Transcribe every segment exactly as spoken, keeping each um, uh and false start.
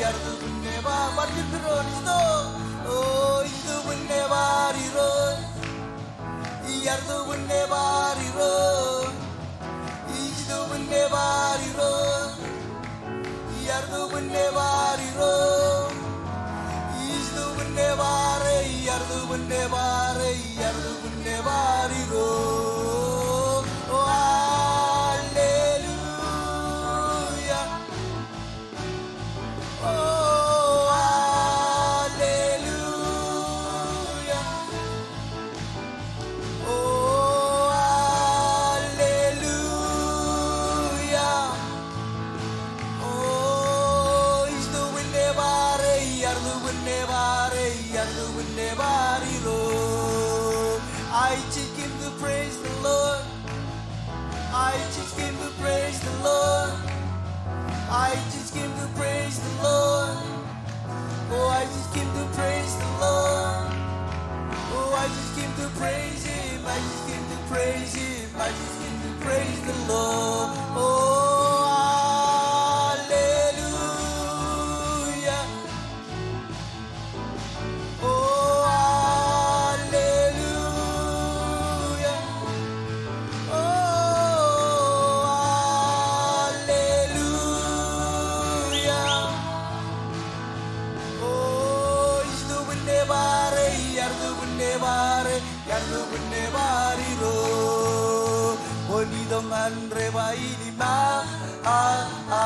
Iar tubwin nebar, bar jab irooj, itok. O, ij tubwin nebar irooj. Iar tubwin nebar irooj. Ij tubwin nebar irooj. Iar tubwin nebar irooj. Ij tubwin nebar e, iar tubwin nebar e, iar tubwin nebar irooj. O, alleluia. O, alleluia. O, alleluia. O, ij tubwin nebar e, iar tubwin nebar e, iar tubwin nebar irooj. I just came to praise the Lord. I just came to praise the Lord. I just came to praise the Lord. Oh, I just came to praise the Lord. Oh, I just came to praise him. I just came to praise him. I just came to praise the Lord. Oh, hallelujah. Oh, hallelujah. Oh, hallelujah. Oh, ij tubwin nebar e, iar tubwin nebar e, iar tubwin nebar irooj. Kwōn itok ñan ri ba in im a, a, a.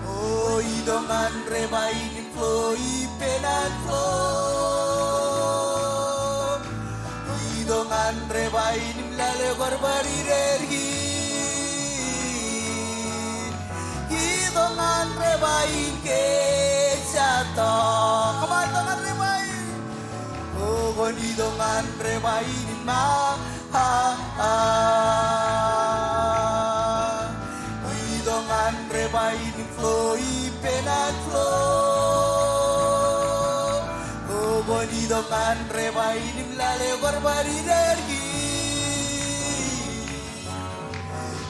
O, itok ñan ri ba in im flow ippān an flow. Itok ñan ri ba in im lale kwaar bar ireerki. Itok ñan ri ba in ke jatto. Come on, itok ñan ri ba in. O, kwōn itok ñan ri ba in im a, a, a. Itok ñan ri ba in im flow ippān an flow. O, kwōn itok ñan ri ba in im lale kwaar bar ireerki.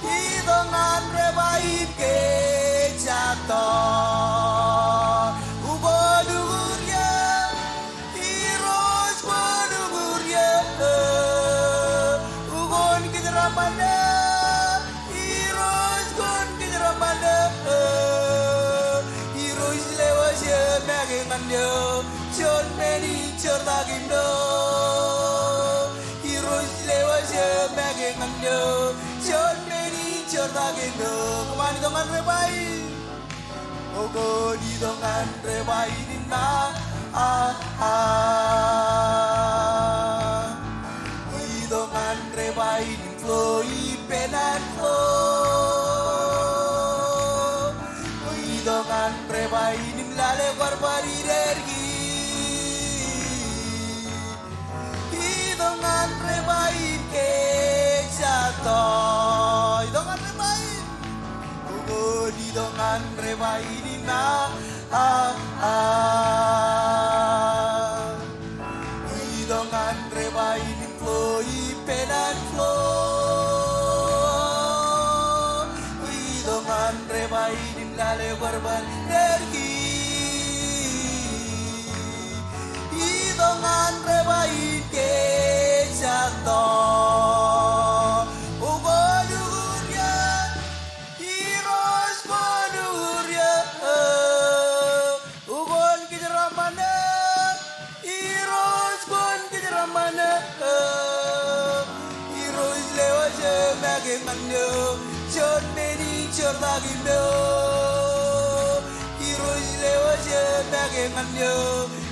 Itok ñan ri ba in ke jatto. Kwōn uñūr eō. Irooj kwōn uñūr eō. Kwōn kōjeraaṃṃan eō. Irooj kwōn kōjeraaṃṃan eō. Irooj lewōj eō make ñan eō. Juon men in jortakin eō. Irooj lewōj eō make ñan eō. Juon men in jortakin eō. Come on, itok ñan ri ba in. O, kwōn itok ñan ri ba in im a, a, a. Itok ñan ri ba in im flow ippān an flow. Itok ñan ri ba in im lale kwaar bar ireerki. Itok ñan ri ba in ke jatto. Itok ñan ri ba in. Kwōn itok ñan ri ba in im a, a, a. Itok ñan ri ba in im flow ippān an flow. Itok ñan ri ba in im lale kwaar bar ireerki. Itok ñan ri ba in ke jatto. O, kwōn uñūr eō. Irooj kwōn uñūr eō. Kwōn kōjeraaṃṃan eō. Irooj kwōn kōjeraaṃṃan eō. Irooj lewōj eō make ñan eō. Juon men in jortakin eō. Irooj lewōj eō make ñan eō.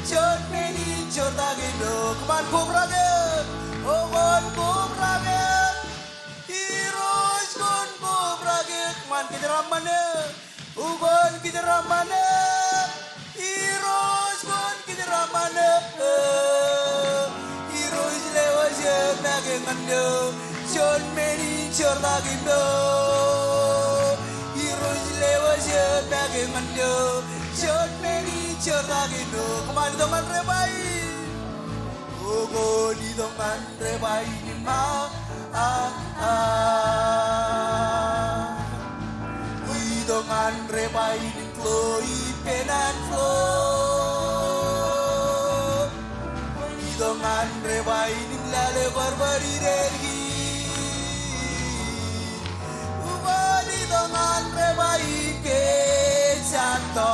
Juon men in jortakin eō. Come on, kobrak eō. O, kwōn kobrak eō. Irooj kwōn kobrak eō. Come on, kōjeraaṃṃan eō. Kwōn kōjeraaṃṃan eō. Irooj kwōn kōjeraaṃṃan eō. Irooj lewōj eō make ñan eō. Juon men in jortakin eō. Irooj lewōj eō make ñan eō. Juon men in jortakin eō. Come on, itok ñan ri ba in. O, kwōn itok ñan ri ba in im a, a, a. Itok ñan rej ba in im klo ippān an klo. Itok ñan rej ba in im lale kar bar idedki. Ukōt itok ñan rej ba in ke jatto.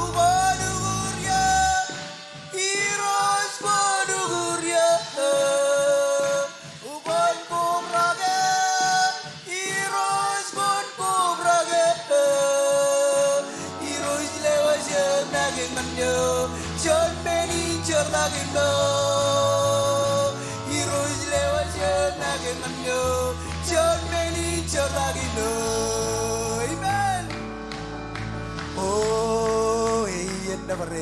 Ukōt ukur eō. Irooj kwōn ukur eō. Kwōn kobrak eō. Irooj kwōn kobrak eō. Irooj lewōj eō make ñan eō. Juon men in jertakin eō. Irooj lewōj eō make ñan eō. Juon men in jertakin eō. Amen. O, eien nōbar eō.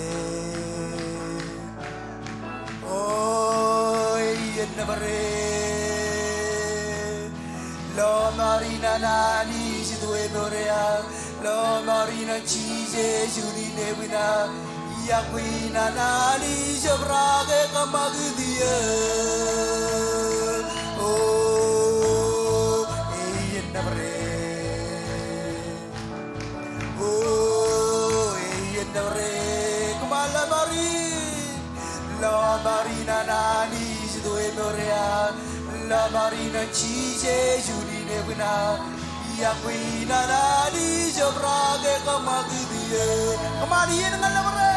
O, eien nōbar eō. Lọmọọr in an Anij etke emour eō. Lọmọọr in an Jisōs juon in ebwin aō. Iọkwe in an Anij jabdewōt kōṃakūt eō. O, eien nōbar eō. O, eien nōbar eō. Kōṃṃan lọmọọr in. Lọmọọr in an Anij etke emour eō. Lọmọọr in an Jisōs juon in ebwin aō. Iọkwe in an Anij jabdewōt kōṃakūt eō. Kōṃṃan iien ñan lọmọọr eō.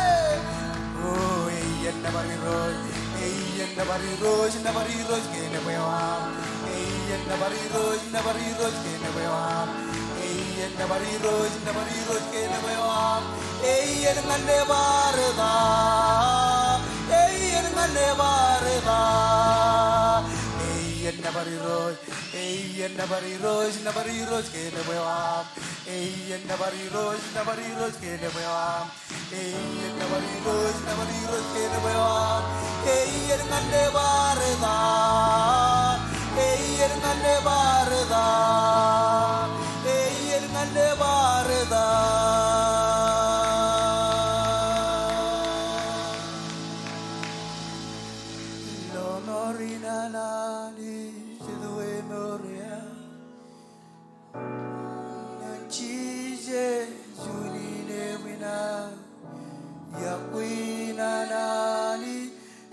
O, eien nōbar Irooj. Eien nōbar Irooj, nōbar Irooj ke nebwe eo aṃ. Eien nōbar Irooj, nōbar Irooj ke nebwe eo aṃ. Eien nōbar Irooj, nōbar Irooj ke nebwe eo aṃ. Eien ñan nebar eta. Eien ñan nebar eta. Eien nōbar Irooj. Eien nōbar Irooj, nōbar Irooj ke nebwe eo aṃ. Eien nōbar Irooj, nōbar Irooj ke nebwe eo aṃ. Eien nōbar Irooj, nōbar Irooj ke nebwe eo aṃ. Eien ñan nebar eta. Eien ñan nebar eta. Eien ñan nebar eta. Lọmọọr in an Anij etke emour eō. Ñan Jisōs juon in ebwin aō. Iọkwe in an Anij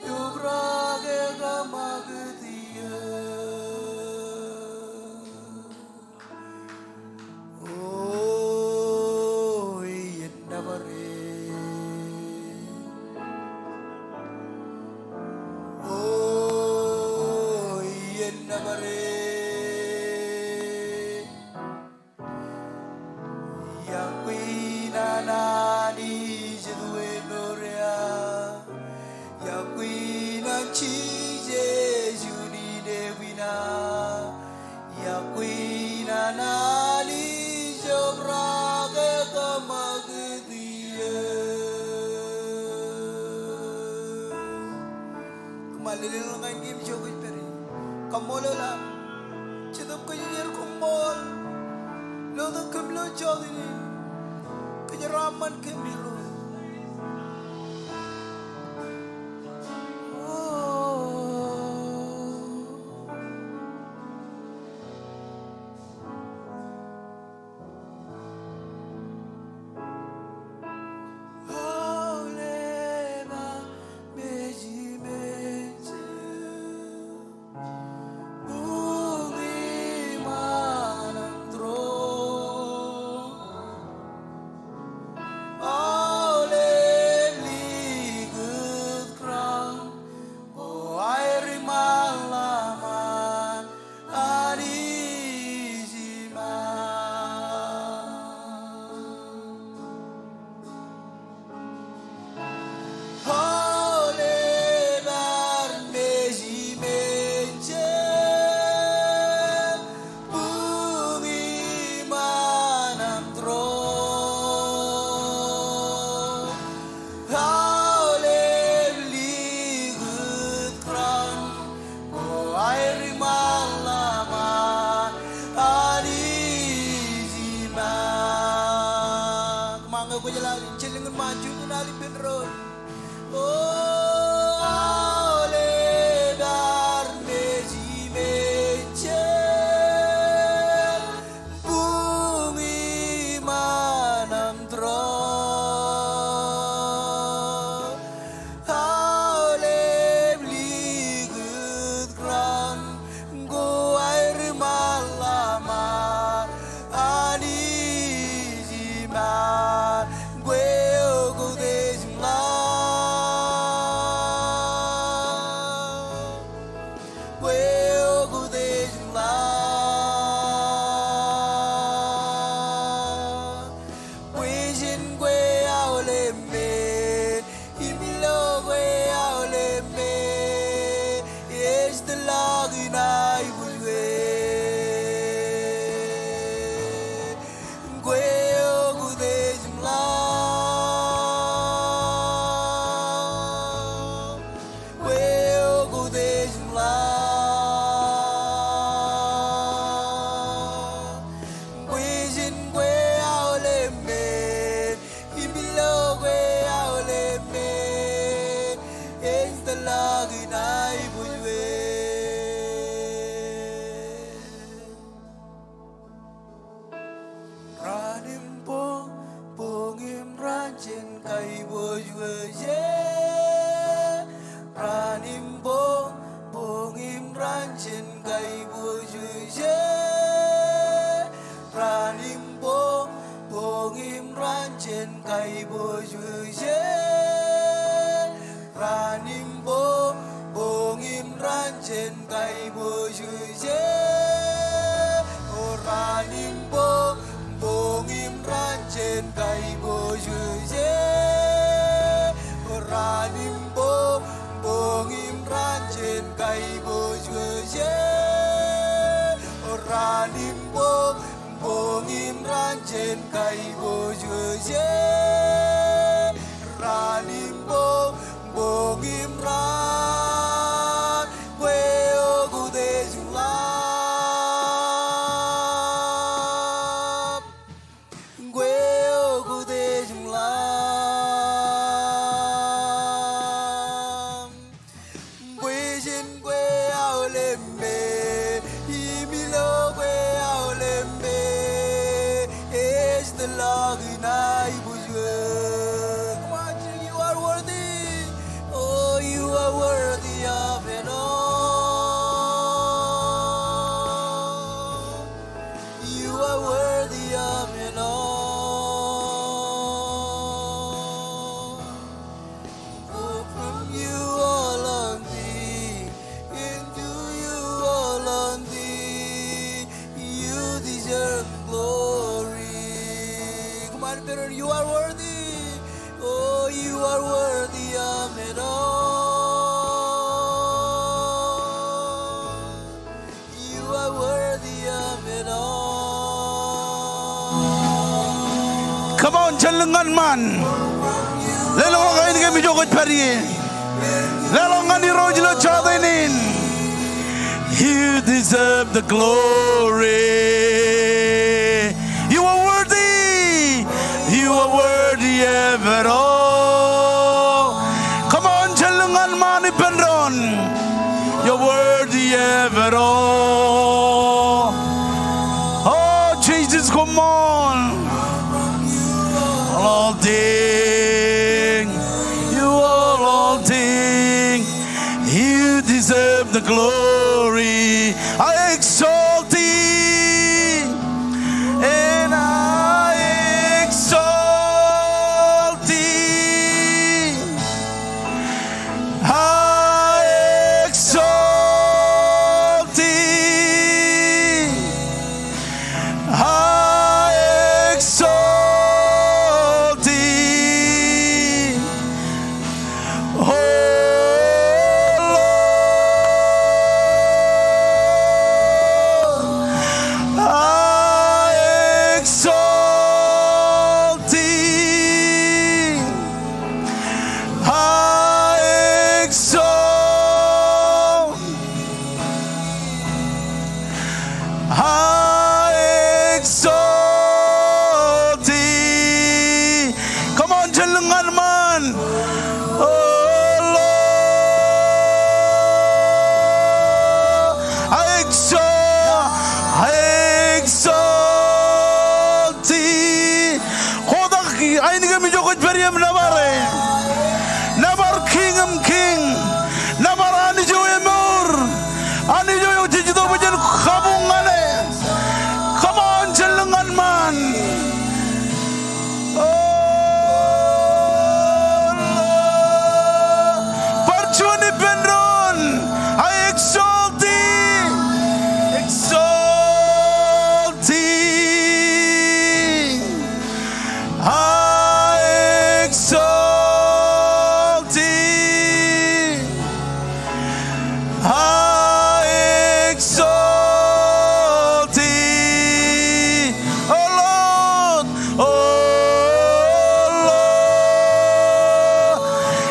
jabdewōt kōṃakūt eō. O, eien nōbar eō. O, eien nōbar eō. Iọkwe in an Anij etke emour eō. Iọkwe in an Jisōs juon in ebwin aō. Iọkwe in an Anij jabdewōt kōṃakūt eō. Kōṃṃan lelōñḷọk ñan kōm ijo kwōj pād ie. Kaṃṃoolol aṃ. Jetōb Kōjeañ ej koṃṃool. Lotok kōm ilo jọteen in. Kōjeraaṃṃan kōm Irooj. O. Aolep armej im enjeḷ, buñ iṃaan aṃ tron. Aolep likūt crown, ko aer iṃaan ḷōṃa an Anij iṃaan. Aolep armej im enjeḷ, buñ iṃaan aṃ tron. Aolep likūt crown, ko aer iṃaan ḷōṃa an Anij iṃaan. Kōṃṃan ñe kwōjeḷā jen lōñ in ṃaan juon in al ippān doon. O aolep armej im enjeḷ, buñ im raan jān kaiboojoj e. Raan im boñ, boñ im raan jān kaiboojoj e. O raan im boñ, boñ im raan jān kaiboojoj e. O raan im boñ, boñ im raan jān kaiboojoj e. O raan im boñ, boñ im raan jān kaiboojoj e. Raan im boñ, boñ im raan, kwe okute jeḷā. Kwe okute jeḷā. Bwe jen kwe aolep me, im ilo kwe aolep me, ej tōllọk in aiboojoj. Come on, sing, you are worthy. Oh, you are worthy of it all. You are worthy of it all. For from you all are things, and to you all are things. You deserve glory. Come on, Peter, you are worthy. Oh, you are worthy of it all. You are worthy of it all. Come on, jen lōñ ñan ṃaan. Leḷọk ainikiōṃ ijo kwōj pād ie. Leḷọk ñan Irooj ilo jota in. You deserve the glory. You are worthy. You are worthy of it all. Come on, jen lōñ ñan ṃaan ippān doon. You're worthy of it all. Oh, Jesus, come on. All things, you are all things. You deserve the glory. I exalt thee, and I exalt thee. I exalt thee. I exalt thee, O Lord. I exalt thee. I exalt, I exalt thee. Come on, jen lōñ ñan ṃaan. O Lord, I exalt, I exalt thee. Kotak ainikiōṃ ijo kwōj pād ie im nōbar e. Nōbar Kiiñ in kiiñ. Nōbar Anij eo emour. Anij eo jej itok bwe jen kabuñ ñan e. Come on, jen lōñ ñan ṃaan. O Lord, bar juon ippān doon. I exalt thee. Exalt thee. I exalt thee. I exalt thee. O Lord, O Lord.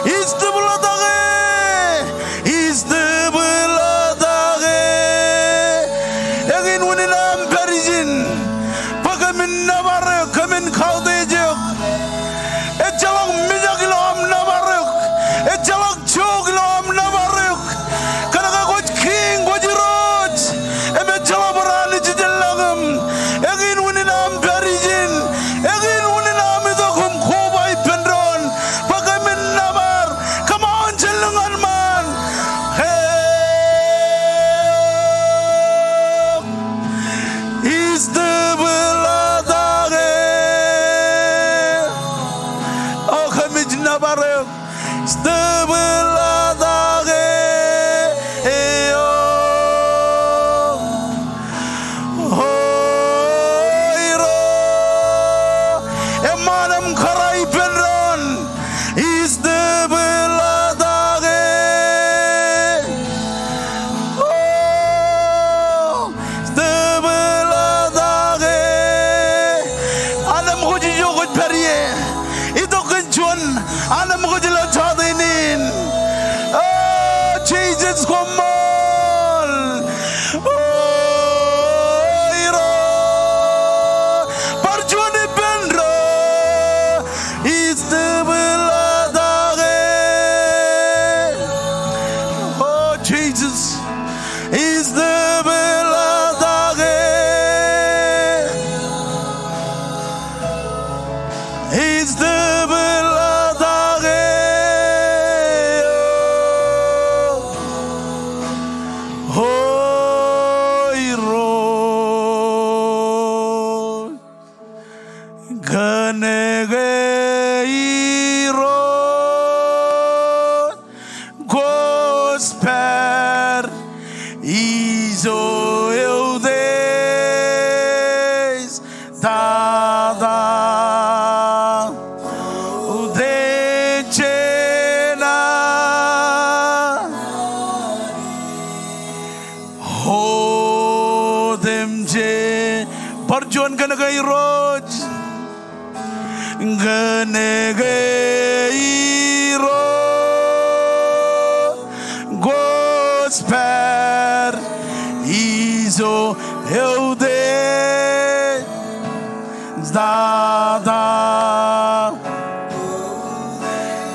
Ij tōplatake. Ij tōplatake. Eñin unin aṃ pād ijin. Bwe kōmin nōbar eok, kōmin kautiej eok. Ejjeḷọk mijak ilo aṃ nōbar eok. Ejjeḷọk jook ilo aṃ nōbar eok. Kōnke kwōj Kiiñ, kwōj Irooj. Im ejjeḷọk bar Anij ijellọkūṃ. Eñin unin aṃ pād ijin. Eñin unin aṃ itok im koba ippān doon. Bwe kōmin nōbar. Come on, jen lōñ ñan ṃaan. Hey. Ij tōplatake. Anemkara ippān doon. Istepḷaatake. O, istepḷaatake. Anemkwōj ijo kwōj pād ie. Itok kōn juon anemkwōj ilo jọteen in. O, Jisōs koṃṃool. O, Irooj. Bar juon ippān doon. Istepḷaatake. O, Jisōs. Istepḷaatake. Istepḷaatake. O, Irooj. Kōnke Irooj kwōj pād ijo eutiej tata otemjej ṇae. Otemjej. Bar juon kōnke Irooj. Kōnke Irooj kwōj pād ijo eutiej tata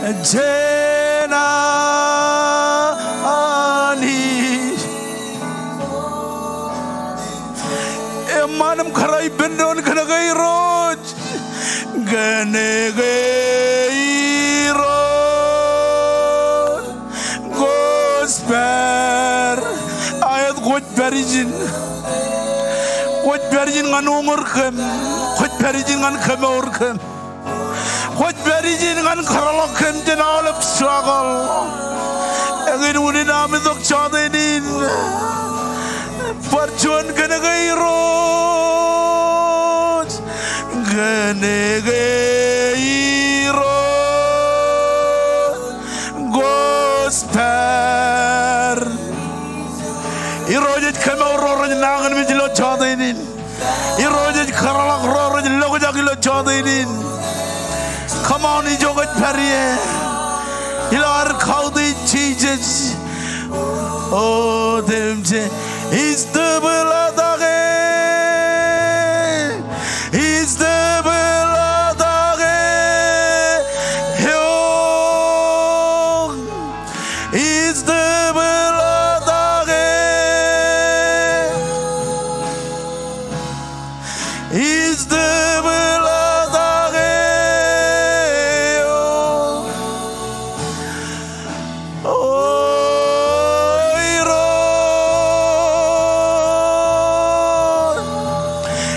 otemjej ṇae. Eṃṃan im kōrā ippān doon kōnke Irooj. Kōnke Irooj kwōj pād. Aet, kwōj pād ijin. Kwōj pād ijin ñan uñūr kōm. Kwōj pād ijin ñan kemour kōm. Kwōj pād ijin ñan kōtḷọk kōm jān aolep struggle. Eñin unin am itok jọteen in. Bar juon kōnke Irooj. Kōnke Irooj kwōj pād. Irooj ej kemour ro rej nañinmej ilo jọteen in. Irooj ej kōtḷọk ro rej lokjak ilo jọteen in. Come on, ijo kwōj pād ie. Ilo ad kautiej Jisōs. Otemjej. Istepḷaatake. Istepḷaatake eok. Istepḷaatake. Istepḷaatake eok. O Irooj,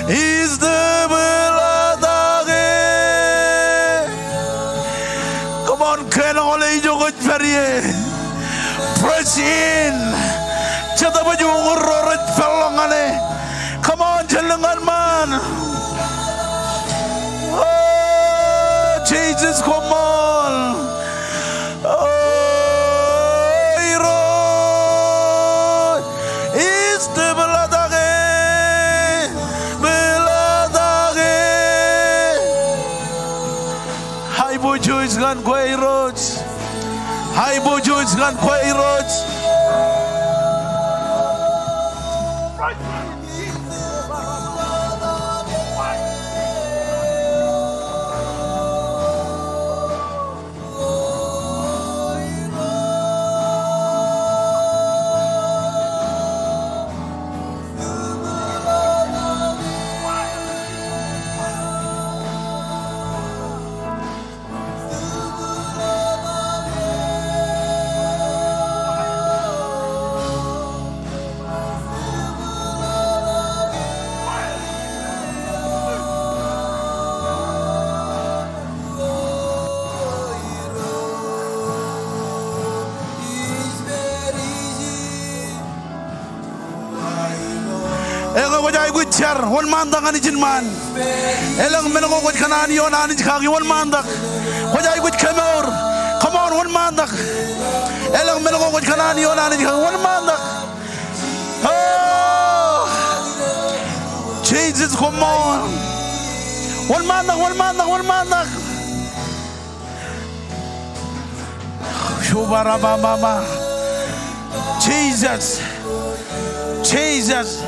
istepḷaatake. Come on, kōn ḷọk ijo kwōj pād ie. Press in. Jetōb ej uñūr ro rej peḷḷọk ñan e. Come on, jen lōñ ñan ṃaan. O Jisōs, koṃṃool. O Irooj, istepḷaatake, pḷaatake. Aiboojoj ñan kwe Irooj. Aiboojoj ñan kwe Irooj. kwōj aikuj jar, wōnṃaantak ñan ijin ṃaan. Elōñ men ko kwōj kōṇaan ioon Anij kaki, wōnṃaantak. Kwōj aikuj kemour. Come on, wōnṃaantak. Elōñ men ko kwōj kōṇaan ioon Anij kaki, wōnṃaantak. Oh, Jesus, come on. Wōnṃaantak, wōnṃaantak, wōnṃaantak. Shubarabababa. Jesus. Jesus.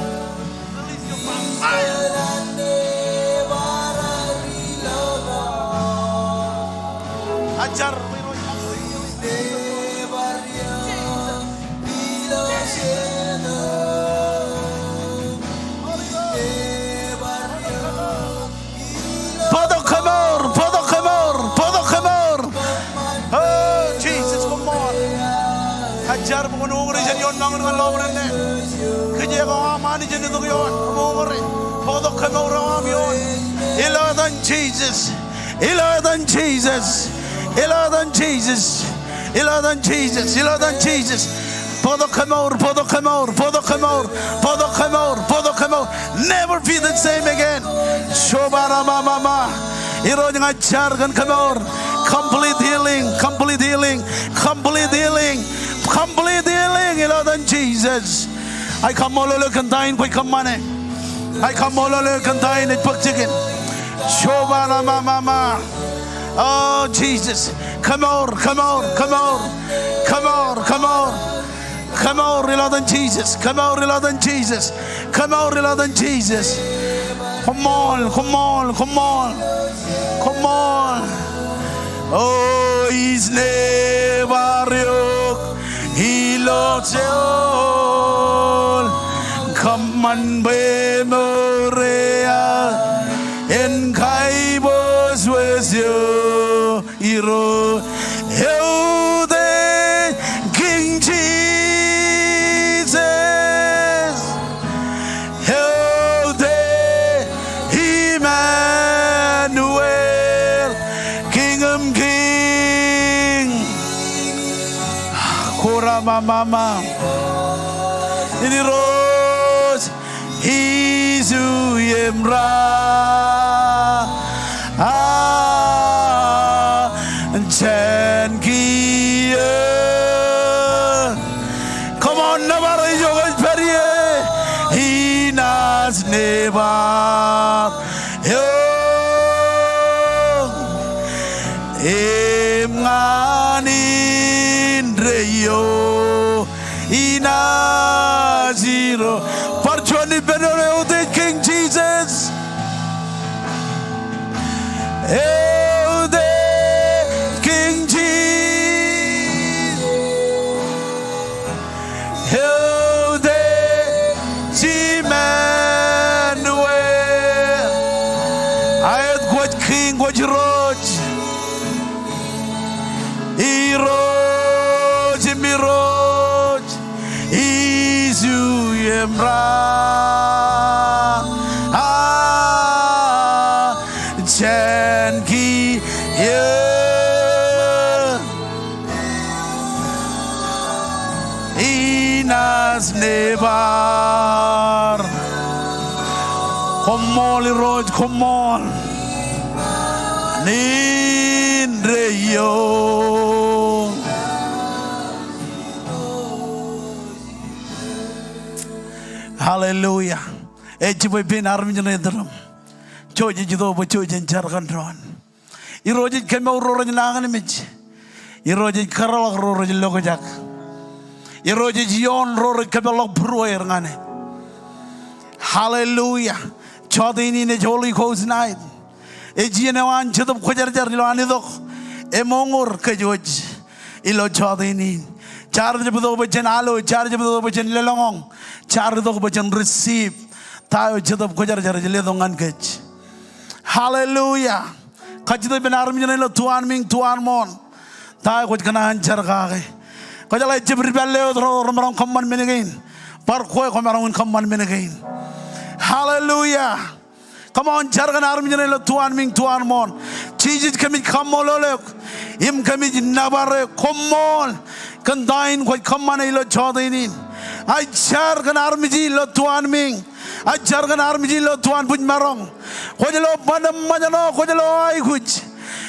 Bōktok kemour, bōktok kemour, bōktok kemour. Oh, Jesus, come on. Ij jar bwe kwōn uñūri jān ioon mañin ñan lọmọọren ṇe. Kijeek eo aṃ Anij en itok ioon, kwōn uñūri. Bōktok kemour eo aṃ ioon. Ilo etan Jesus. Ilo etan Jesus. Ilo etan Jesus. Ilo etan Jesus. Ilo etan Jesus. Bōktok kemour, bōktok kemour, bōktok kemour, bōktok kemour, bōktok kemour. Never be the same again. Shobarabababa. Irooj, ña ij jar kōn kemour. Complete healing, complete healing, complete healing, complete healing. Ilo etan Jesus. Ij kaṃṃoolol eok kōn ta in kwōj kōṃṃane. Ij kaṃṃoolol eok kōn ta in ej bōk jikin. Shobarabababa. Oh, Jesus. Kemour, kemour, kemour. Kemour, kemour. Kemour ilo etan Jesus. Kemour ilo etan Jesus. Kemour ilo etan Jesus. Koṃṃool, koṃṃool, koṃṃool. Koṃṃool. O ij nebar eok ilo Sheol. Kōṃṃan bwe mour eo aō en kaibōs wōj eo. Irooj, eutiej King Jesus. Eutiej Emmanuel, King im King. Koramamama. Inirooj, Isu im ra, a, jān kiiō. Come on, nōbar eo ijo kwōj pād ie. Inaaj nebar eok im ñan indeeo. Inaaj ro. Bar juon ippān eo, eutiej King Jesus. Eutiej King Jesus. Eutiej Emmanuel. Aet kwōj King, kwōj Irooj. Irooj im Irooj, Isu im ra, a, jān kiiō. Inaaj nebar. Koṃṃool Irooj, koṃṃool. Indeeo. Hallelujah. Ej jibwe pein armej ṇe itōn aṃ. Jouj ej itok bwe jouj jen jar kōn doon. Irooj ej kemour ro rej nañinmej. Irooj ej kōrḷọk ro rej lokjak. Irooj ej ioon ro rej kōpeḷḷọk būrueir ñan e. Hallelujah. Jọteen in ej Holy Ghost night. Ej iien eo an Jetōb Kwōjarjar ilo an itok eṃoñour kōj wōj ilo jọteen in. Jaar jab itok bwe jen alooj, jaar jab itok bwe jen lōḷñọñ, jaar itok bwe jen receive ta eo Jetōb Kwōjarjar ej letok ñan kōj. Hallelujah. Kajjitōk ippān armej ṇe ilo tuanmiiñ, tuanmooṇ. Ta eo kwōj kōṇaan jar kake. Kwōjeḷā ejjab dipālle wōt ro remaroñ kōṃṃan men kein. Bar kwe kwōmaroñ in kōṃṃan men kein. Hallelujah. Come on, jar kōn armej ṇe ilo tuanmiiñ, tuanmooṇ. Jisōs, kōmij kaṃṃoolol eok im kōmij nōbar eok. Koṃṃool kōn ta in kwōj kōṃṃane ilo jọteen in. Ij jar kōn armej ilo tuanmiiñ. Ij jar kōn armej in ilo tuanbwijmaroñ. Kwōj lo ban eṃṃan eo, kwōj lo aikuj.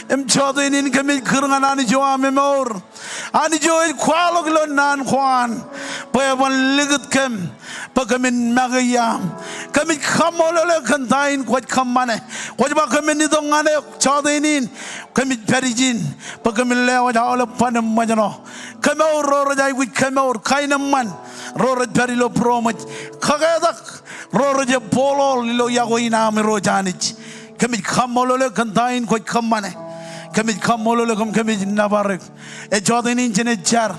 Im jọteen in kōmij kūr ñan Anij eo aṃ emour. Anij eo ej kwaḷọk ilo naan ko an bwe eban likūt kōm bwe kōmin make iaam. Kōmij kaṃṃoolol eok kōn ta in kwōj kōṃṃane. Kwōj ba kōmin itok ñan eok jọteen in. Kōmij pād ijin bwe kōmin lewōj aolep ban eṃṃan eo. Kemour ro rej aikuj kemour, kain eṃṃan ro rej pād ilo būroṃōj, kaketak ro rej jab bōkḷọk ilo iọkwe in aṃ Irooj Anij. Kōmij kaṃṃoolol eok kōn ta in kwōj kōṃṃane. Kōmij kaṃṃoolol eok im kōmij nōbar eok. Ej jọteen in jenaaj jar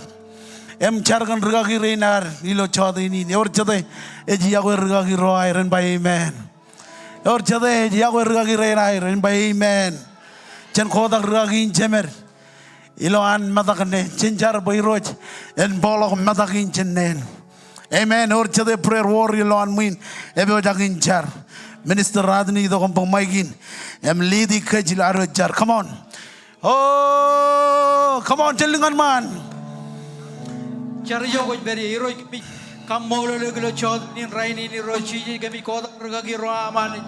im jar kōn rikaki rein aer ilo jọteen in. Ewōr jete ej iọkwe rikaki ro aer en ba amen? Ewōr jete ej iọkwe rikaki rein aer en ba amen? Jen kotak rikaki in jemed ilo an metak ṇe. Jen jar bwe Irooj en bōkḷọk metak in jān neen. Amen. Ewōr jete prayer warrior ilo an ṃwiin, epojak in jar. Minister Rodney, itok im bōk maik in im lead e kōj ilo ad wōj jar. Come on. Oh, come on, jen lukkuun ṃaan. Jar ijo kwōj pād ie. Irooj, kōmij kaṃṃoolol eok ilo jọteen in rainin, Irooj Jisōs. Kōmij kotak rikaki ro aṃ Anij.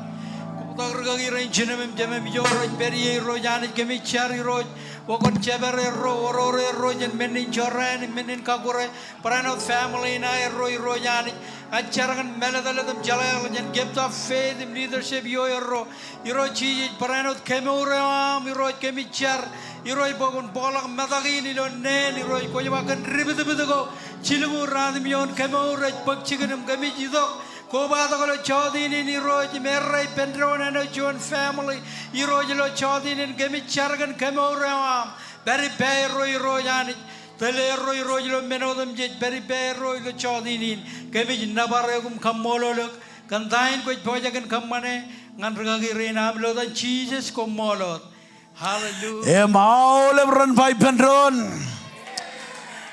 Kotak rikaki rein jinem im jemem ijo rej pād ie, Irooj Anij. Kōmij jar, Irooj, bwe kwōn jepar erro, oror erro jān men in jorrāān im men in kakure. Barāinwōt family in aerro, Irooj Anij. Ij jar kōn mālōtlōt im jeḷāḷọkjeṇ, gift of faith im leadership ioerro. Irooj Jisōs, barāinwōt kemour eo aṃ, Irooj, kōmij jar, Irooj, bwe kwōn bōkḷọk metak in ilo neen, Irooj. Kwōj ba kōn dipdipdik ko, jilñuul ruatimjuon kemour ej bōk jikin im kōmij itok kobatok ilo jọteen in, Irooj, im errā ippān doon āinwōt juon family, Irooj, ilo jọteen in. Kōmij jar kōn kemour eo aṃ. Pād ippāerro, Irooj Anij. Tōl erro, Irooj, ilo men otemjej. Pād ippāerro ilo jọteen in. Kōmij nōbar eok im kaṃṃoolol eok kōn ta in kwōj pojak in kōṃṃane ñan rikaki rein aṃ. Ilo etan Jisōs, koṃṃool wōt. Hallelujah. Im aolep ren ba ippān doon.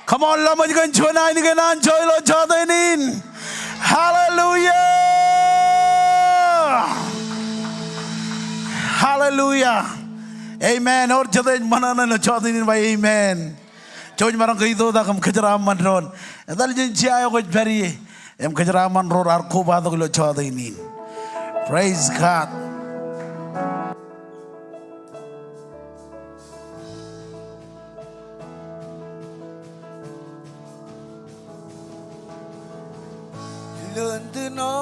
Come on, lọmọj kōn juon ainikien anjọ ilo jọteen in. Hallelujah. Hallelujah. Amen. Ewōr jete ej ṃōṇōṇō ilo jọteen in ba amen? Jouj maroñ ke itoitak im kōjeraaṃṃan doon. Etal jān jea eo kwōj pād ie im kōjeraaṃṃan ro raar kobatok ilo jọteen in. Praise God. Ilo āindein ṇo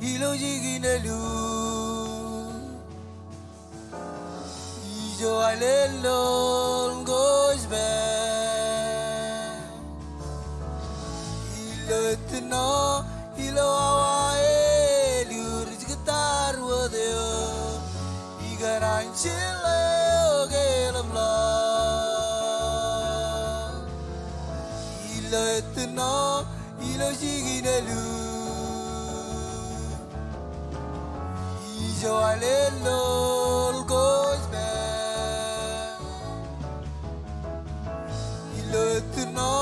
ilo jikin āliur, ijo aolep ḷoḷ ko ej pād. Ilo āindein ṇo ilo awa āliur ij kōttar wōt eok, ikōṇaan jeḷā eok eḷapḷọk. Ilo āindein ṇo ilo jikin āliur, ijo aolep ḷoḷ ko ej pād. Ilo āindein ṇo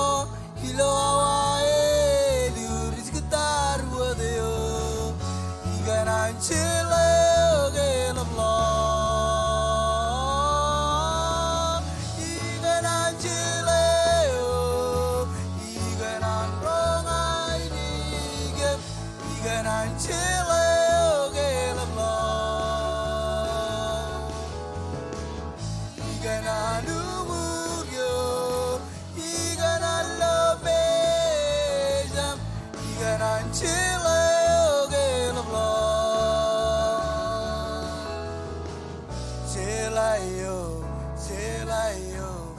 ilo awa āliur ij kōttar wōt eok, ikōṇaan jeḷā eok eḷapḷọk. Ikōṇaan jeḷā eok, ikōṇaan roñ ainikien, ikōṇaan jeḷā eok eḷapḷọk. Ikōṇaan uñūr eok, ikōṇaan lo mejam, ikōṇaan jeḷā eok eḷapḷọk. Jeḷā eok, jeḷā eok,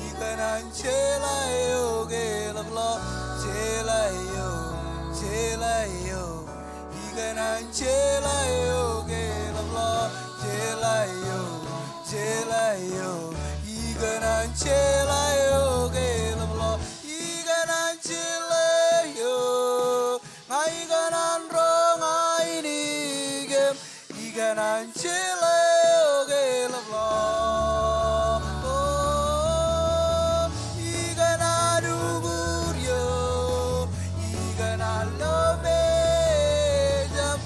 ikōṇaan jeḷā eok eḷapḷọk. Jeḷā eok, jeḷā eok, ikōṇaan jeḷā eok eḷapḷọk. Jeḷā eok, jeḷā eok, ikōṇaan jeḷā eok eḷapḷọk. Ikōṇaan jeḷā eok, ña ikōṇaan roñ ainikien, ikōṇaan jeḷā eok eḷapḷọk. O, ikōṇaan uñūr eok, ikōṇaan lo mejam,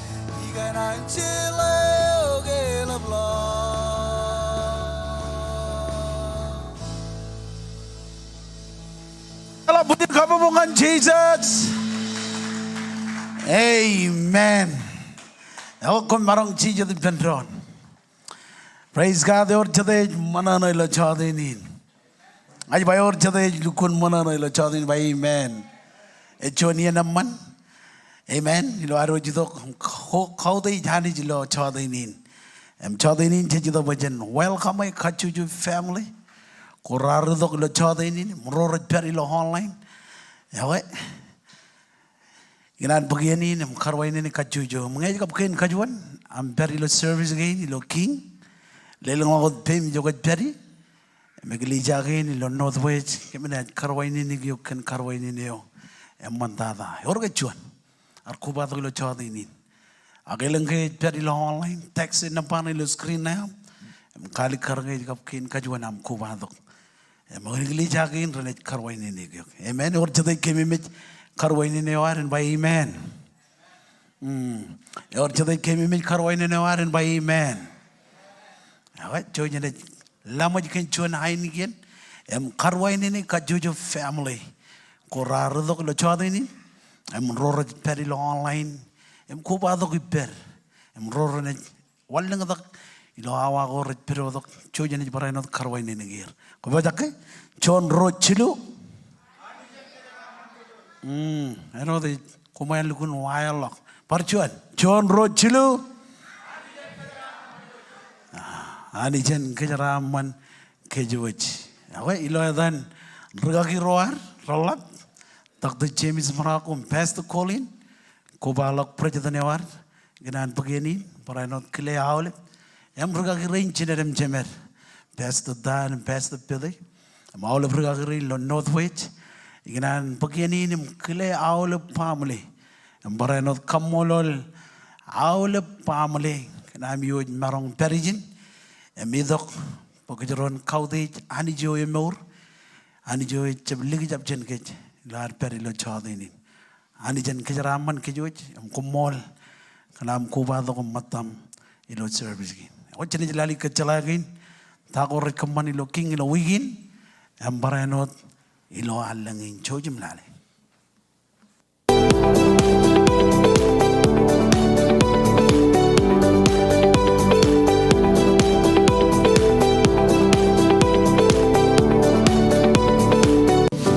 ikōṇaan jeḷā eok eḷapḷọk. Eḷap bwijin kabbokbok ñan Jisōs. Amen. Eo, koṃ maroñ jijet ippān doon. Praise God, ewōr jete ej ṃōṇōṇō ilo jota in. Ij ba ewōr jete ej lukkuun ṃōṇōṇō ilo jota in, ba amen. Ej juon iien eṃṃan. Amen. Ilo ad wōj itok, ko-, kautiej Anij ilo jota in. Im jota in jej itok bwe jen welcome e kajjojo family ko raar itok ilo jota in, im ro rej pād ilo online. Eo, ikōṇaan bōk iien in im karuwainene kajjojo. Im ñe ej kab kein kajuon aṃ pād ilo service kein ilo King, lelōñḷọk wōt peiṃ ijo kwōj pād ie. Im eklejia kein ilo Northwest, kōmij naaj karuwainene eok kōn karuwainene eo eṃṃantata. Ewōr ke juon ar kobatok ilo jota in. Ak elōñ ke ej pād ilo online, text e nōṃba ṇe ilo screen ṇe aṃ. Im kaalikkar ñe ej kab kein kajuon aṃ kobatok. Im eklejia kein renaaj karuwainene eok. Amen. Ewōr jete ej keememej karuwainene eo ad in ba amen. Mm. Ewōr jete ej keememej karuwainene eo ad in ba amen. Eo, jouj im naaj laṃōj kōn juon ainikien im karuwainene kajjojo family ko raar itok ilo jota in, im ro rej pād ilo online, im kobatok ippād, im ro renaaj wanlōñtak ilo awa ko rej pād tok. Jouj im naaj barāinwōt karuwainene er. Kwōpojak ke? Juon, ruo, jilu. Mm, āinwōt ej koṃeañ lukkuun waeḷọk. Bar juon. Juon, ruo, jilu. Ah, Anij en kōjeraaṃṃan kōjwōj. Ekwe, ilo etan rūkaki ro ad reḷap, Doctor James Marocco im Pastor Colin, kobaḷọk president eo ad, ikōṇaan bōk iien in, barāinwōt kile aolep. Im rūkaki rein jined im jemed, Pastor Dan im Pastor Pete, im aolep rūkaki rein ilo Northwest, ikōṇaan bōk iien in im kile aolep baaṃle. Im barāinwōt kaṃṃoolol aolep baaṃle kōn aṃ iwōj maroñ pād ijin im itok bwe kōjro en kautiej Anij eo emour, Anij eo ejjab likjab jān kōj ilo ad pād ilo jota in. Anij en kōjeraaṃṃan kōjwōj im koṃṃool kōn aṃ kobatok im ṃōttaṃ ilo service kein. Ekwe, jenaaj lale kōjjeḷā kein ta ko rej kōṃṃan ilo King ilo wiik in, im barāinwōt ilo allōñ in. Jouj im lale.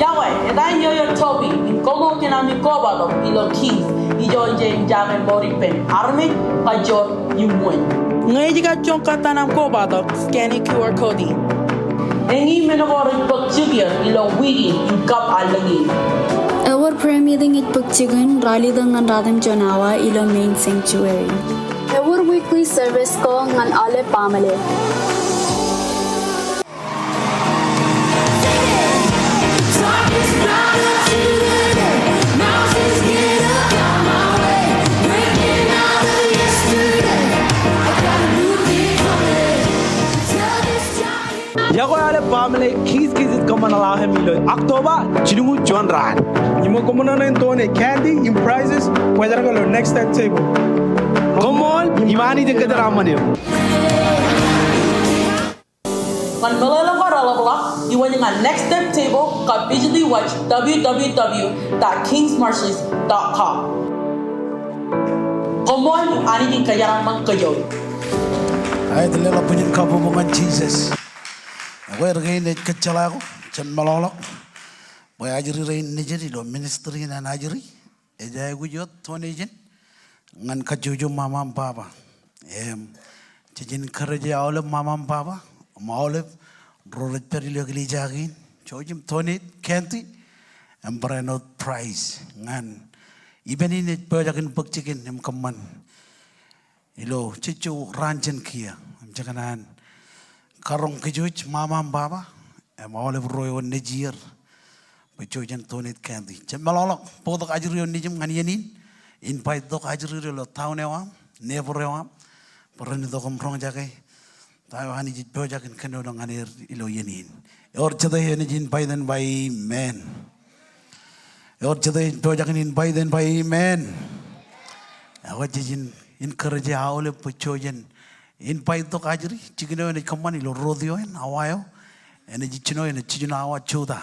Yokwe, etan eo ear Toby, im koṃṃool kōn ami kobatok ilo Kings, ijo ej jañin mour ippān armej, kajjoor im wōn. Ñe ej kajjoñ kōttan aṃ kobatok, scan e Q R code in. Eñin men ko rej bōk jikier ilo wiik in im kab allōñ in. Ewōr prayer meeting ej bōk jikin ralitōk ñan ratimjuon awa ilo main sanctuary. Ewōr weekly service ko ñan aolep baaṃle. Yokwe aolep baaṃle, Kings Kids ej kōṃṃan ḷaḷ eo im ilo October jilñuul juon raan. Im koṃṃool ṇe in tone candy im prizes, kwōjarjar ilo next step table. Koṃṃool, im Anij en kōjeraaṃṃan eok. Ñan meḷeḷe ko reḷapḷọk, iwōj ñan Next Step Table kab visit e website w w w dot kings marshallese dot com. Koṃṃool, Anij en kōjeraaṃṃan kōjwōj. Aet, leḷọk bwijin kabbokbok ñan Jisōs. Ekwe, erkein ej kōjjeḷā ko, jen meḷọkḷọk bwe ajri rein nejid ilo ministry in an ajri ej aikuj wōt donation ñan kajjojo ṃaṃa im baba. Im jej encourage aolep ṃaṃa im baba im aolep ro rej pād ilo eklejia kein, jouj im donate candy im barāinwōt prize ñan event in ej pojak in bōk jikin im kōṃṃan ilo jejjo raan jān kiiō. Im jekōṇaan karoñ kōjwōj ṃaṃa im baba im aolep ro eo nejier bwe jouj jen donate candy. Jab meḷọkḷọk, bōktok ajri eo nejiṃ ñan iien in, invite tok ajri ro ilo town eo aṃ, neighbor eo aṃ, bwe ren itok im roñjake ta eo Anij ej pojak in kōnono ñan er ilo iien in. Ewōr jete eo enaaj invite en ba amen. Ewōr jete eo ej pojak in invite en ba amen. Ekwe, jej encourage aolep bwe jouj jen invite tok ajri. Jikin eo enaaj kōṃṃan ilo road eo in, awa eo enaaj jino, enaaj jiljino awa jota.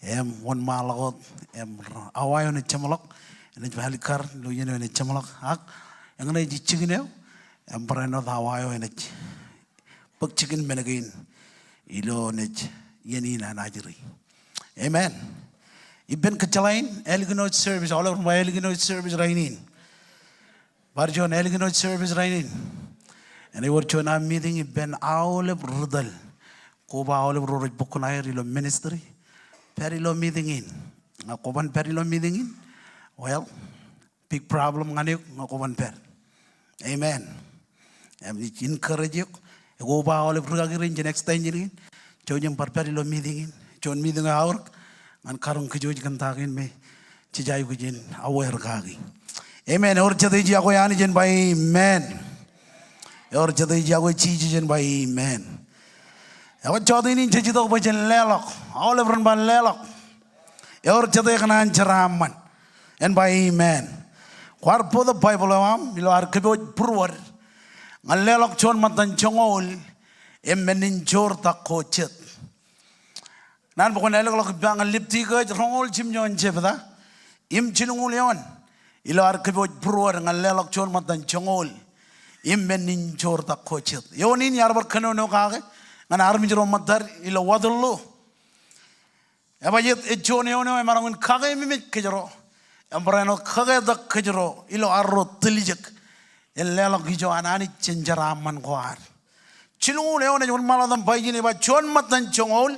Im wōnṃaanḷọk wōt, im awa eo enaaj jeṃḷọk, enaaj alikkar ilo iien eo enaaj jeṃḷọk. Ak Eñin ej jikin eo, im barāinwōt awa eo enaaj bōk jikin men kein ilo naaj iien in an ajri. Amen. Ippān kōjjeḷā in, ālikin wōt service, aolep ren ba ālikin wōt service rainin. Bar juon ālikin wōt service rainin. Enaaj wōr juon aṃ meeting ippān aolep ri tōl. Koba aolep ro rej bōk kuṇaer ilo ministry. Pād ilo meeting in. Ñe kwōban pād ilo meeting in, well, big problem ñan eok ñe kwōban pād. Amen. Im ij encourage eok. Ekoba aolep rūkaki rein jān extension in. Jouj im bar pād ilo meeting in. Juon meeting eo aorōk ñan karuñ kōj wōj kōn ta kein me jej aikuj in aware kaki. Amen. Ewōr jete ej iọkwe Anij en ba amen. Ewōr jete ej iọkwe Jisōs en ba amen. Ewōr jọteen in jej itok bwe jen leḷọk. Aolep ren ba leḷọk. Ewōr jete ekōṇaan jeraaṃṃan en ba amen. Kwaar bōktok Baibōḷ eo aṃ ilo ad kōpooj būruod ñan leḷọk juon ṃōttan joñoul im men in joortak ko jet. Naan bwe kwōn ālōkḷọk ippa ñan Libtikas roñoul jimjuon jebta im jilñuul eoon ilo ad kōpooj būruod ñan leḷọk juon ṃōttan joñoul im men in joortak ko jet. Eoon in iar bar kōnono kake ñan armej ro ṃōttad ilo wōt ḷọk. Ebajeet ej juon eoon eo emaroñ in kakeememej kōjro im barāinwōt kaketak kōjro ilo arro tiljek en leḷọk ijo an Anij jān jeraaṃṃan ko ad. Jilñuul eoon ej wōnṃaanḷọk im ba ijin, ej ba juon ṃōttan joñoul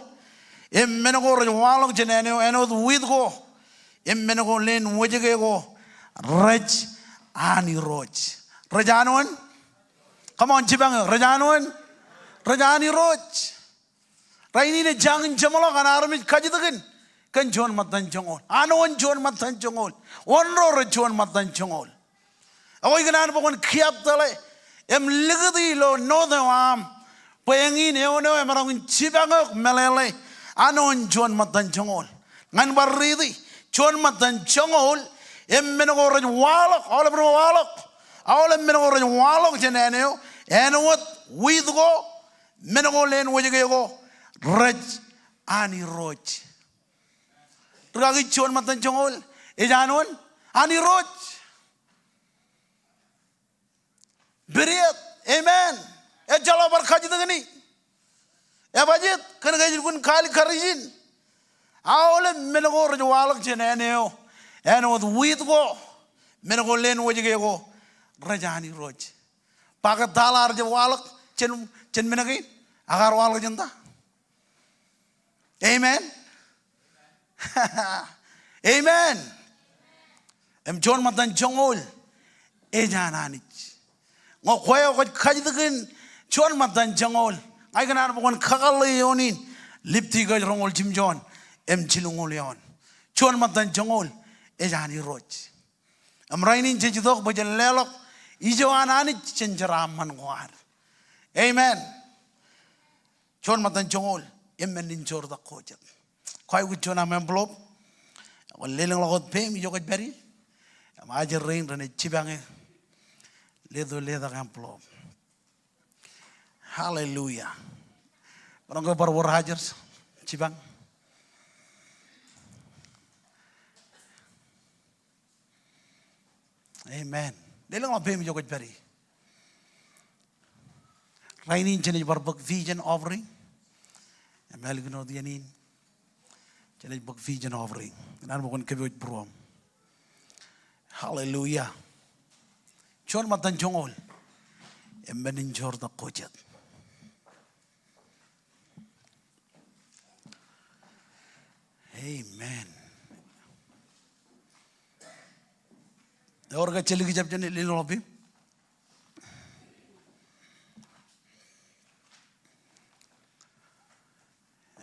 im men ko rej waḷọk jān āne eo āinwōt wiit ko im men ko leen wōjke ko rej an Irooj. Rej an wōn? Come on, jipañ eok. Rej an wōn? Rej an Irooj. Rainin ej jañin jeṃḷọk an armej kajjitōkin kōn juon ṃōttan joñoul. An wōn juon ṃōttan joñoul? Wōn ro rej juon ṃōttan joñoul? Ekwe ikōṇaan bwe kwōn kiab tōḷe im likūti ilo note eo aṃ bwe eñin eoon eo emaroñ in jipañ eok meḷeḷe an wōn juon ṃōttan joñoul. Ñan bar riiti, juon ṃōttan joñoul im men ko rej waḷọk, aolep ren ba waḷọk, aolep men ko rej waḷọk jān āne eo āinwōt wiit ko, men ko leen wōjke ko, rej an Irooj. Rikaki, juon ṃōttan joñoul ej an wōn? An Irooj. Period. Amen. Ejjeḷọk bar kajjitōkini. Ebajeet? Kōn ke ej lukkuun kalikkar ijin. Aolep men ko rej waḷọk jān āne eo āinwōt wiit ko, men ko leen wōjke ko, rej an Irooj. Ba ke tala ear jab waḷọk jān, jān men kein, ak ear waḷọk jān ta? Amen. Amen. Im juon ṃōttan joñoul ej an Anij. Ñe kwe eo kwōj kajjitōkin juon ṃōttan joñoul, ña ikōṇaan bwe kwōn kakōḷḷe eoon in, Libtikas roñoul jimjuon im jilñuul eoon. Juon ṃōttan joñoul ej an Irooj. Im rainin jej itok bwe jen leḷọk ijo an Anij jān jeraaṃṃan ko ad. Amen. Juon ṃōttan joñoul im men in joortak ko jet. Kwōj aikuj juon aṃ envelope. Kwōn lelōñḷọk wōt peiṃ ijo kwōj pād ie. Im ajri rein renaaj jipañ e leto letak envelope. Hallelujah. Maroñ ke bar wōr ajri jipañ? Amen. Lelōñḷọk peiṃ ijo kwōj pād ie. Rainin jenaaj bar bōk vision offering. Im ālikin wōt iien in, jenaaj bōk vision offering. Ikōṇaan bwe kwōn kōpooj būruōṃ. Hallelujah. Juon ṃōttan joñoul im men in joortak ko jet. Amen. Ewōr ke ej likjab jān lelōñḷọk peiṃ?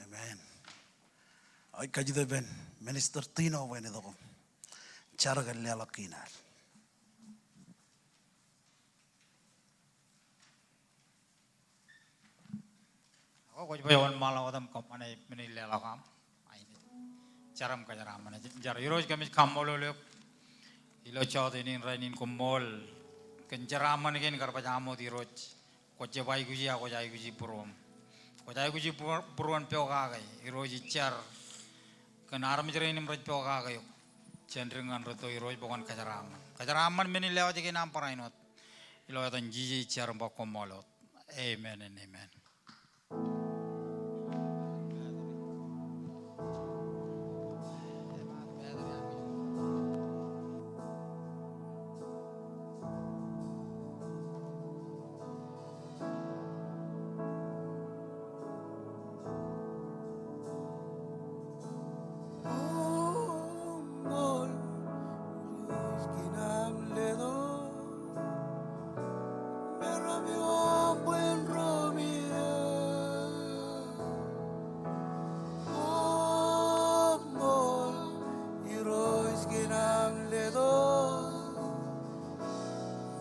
Amen. Ij kajjitōk ippān Minister Tino bwe en itok im jar kōn leḷọk kein ad. Ak kwōj baj wōnṃaanḷọk wōt im kōṃṃane men in leḷọk aṃ. Jar im kōjeraaṃṃan. Jen jar. Irooj, kōmij kaṃṃoolol eok ilo jọteen in rainin, koṃṃool kōn jeraaṃṃan kein kar baj aṃ wōt Irooj. Kwō jab aikuji ak kwōj aikuji būruōṃ. Kwōj aikuji bū-, būruon pokake. Irooj, ij jar kōn armej rein im rej pokake eok jān dik ñan rūtto, Irooj, bwe kwōn kōjeraaṃṃan. Kōjeraaṃṃan men in lewōj kein aṃ barāinwōt. Ilo etan Jisōs ij jar im ba koṃṃool wōt. Amen and amen.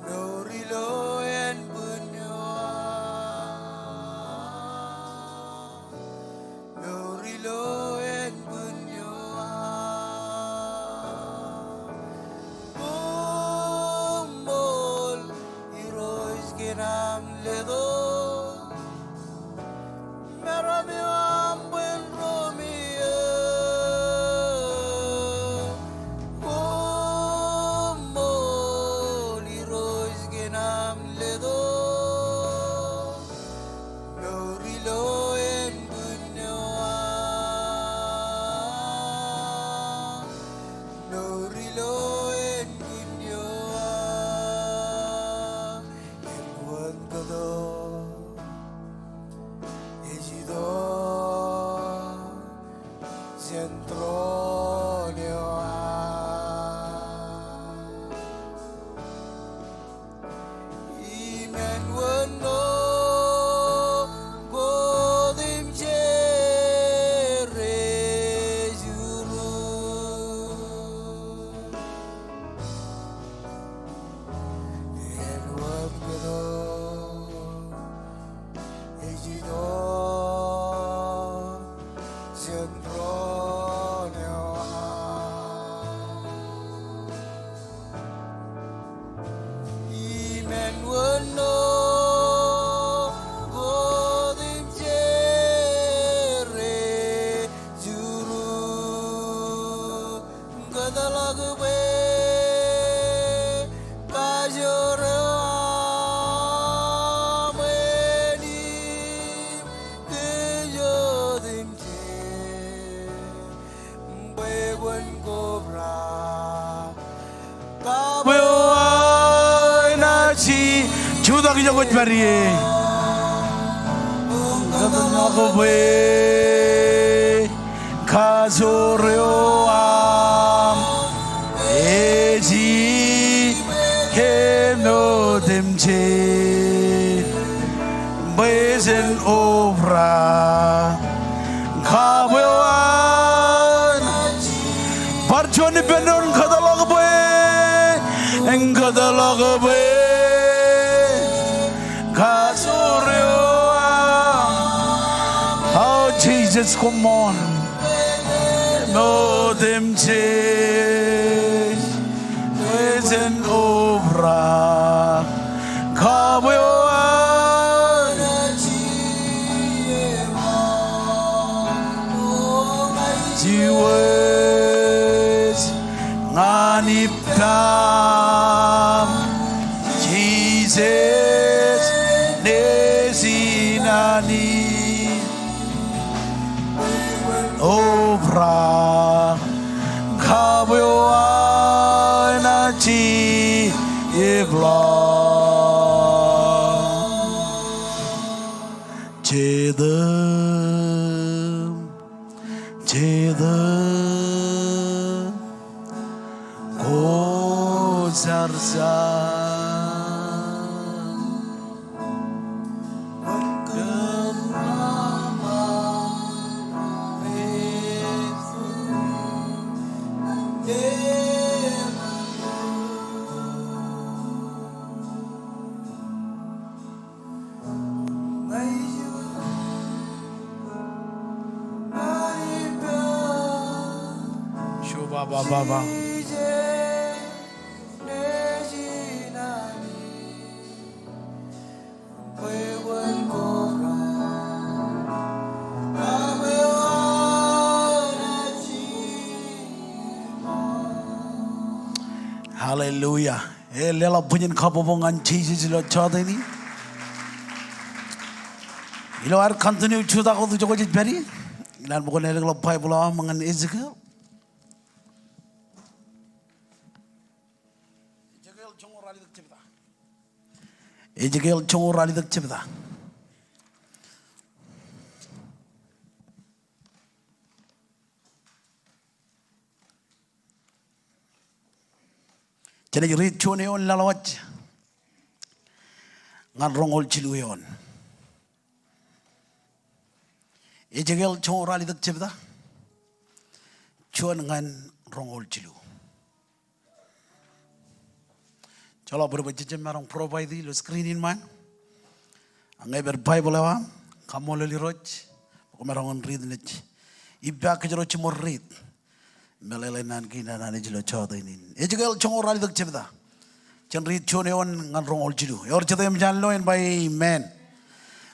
Mour ilo ānbwinnyo aṃ. Mour ilo ānbwinnyo aṃ. Koṃṃool Irooj kōn aṃ letok. Meram eo aṃ bwe en ro me eō. Koṃṃool Irooj kōn aṃ letok. Mour ilo ānbwinnyo aṃ. Mour ilo ānbwinnyo aṃ. Āinwōt kōto ej itok jān throne eo aṃ. Im āinwōt ṇo kotem jeje ri juru. Āinwōt kōto ej itok jān throne eo aṃ. Im āinwōt ṇo kotem jeje ri juru. Kōtḷọk bwe kajoor eo aṃ en im kōj otemjej, bwe kwōn kobrak kab eo aṃ enaaj jutak ijo kwōj pād ie. Kōtḷọk bwe kajoor eo aṃ ej ippān otemjej, bwe jen obrak kab eo aṃ. Bar juon ippān doon, kōtḷọk bwe, kōtḷọk bwe kajoor eo aṃ. O Jisōs, koṃṃool. Otemjej, bwe jen obrak kab eo aṃ. Jiwōj ñan ippaṃ, Jisōs, nejin Anij. Obrak kab eo aṃ enaaj jepḷọk. Jetōb, Jetōb kwōjarjar. Sure, ba, ba, ba, ba. Hallelujah. Ej leḷọk bwijin kabbokbok ñan Jisōs ilo jọteen in. Ilo ad continue jutak wōt ijo kwōj pād ie, inaan bwe kwōn ālōkḷọk Baibōḷ eo aṃ ñan Ezekiel. Ezekiel joñoul ralitōk jebta. Ezekiel joñoul ralitōk jebta. Jenaaj riit juon eoon laḷwaj ñan roñoul jilu eoon. Ezekiel joñoul ralitōk jebta, juon ñan roñoul jilu. Joḷọk bōd bwe jej jab maroñ provide ilo screen in ṃaan. Ak ñe ej pād Baibōḷ eo aṃ, kaṃṃoolol Irooj bwe kwōmaroñ in riit naaj ippa kōjro jiṃor riit meḷeḷe in naan kein an Anij ilo jọteen in. Ezekiel joñoul ralitōk jebta. Jen riit juon eoon ñan roñoul jilu. Ewōr jete eṃōj an lo en ba amen.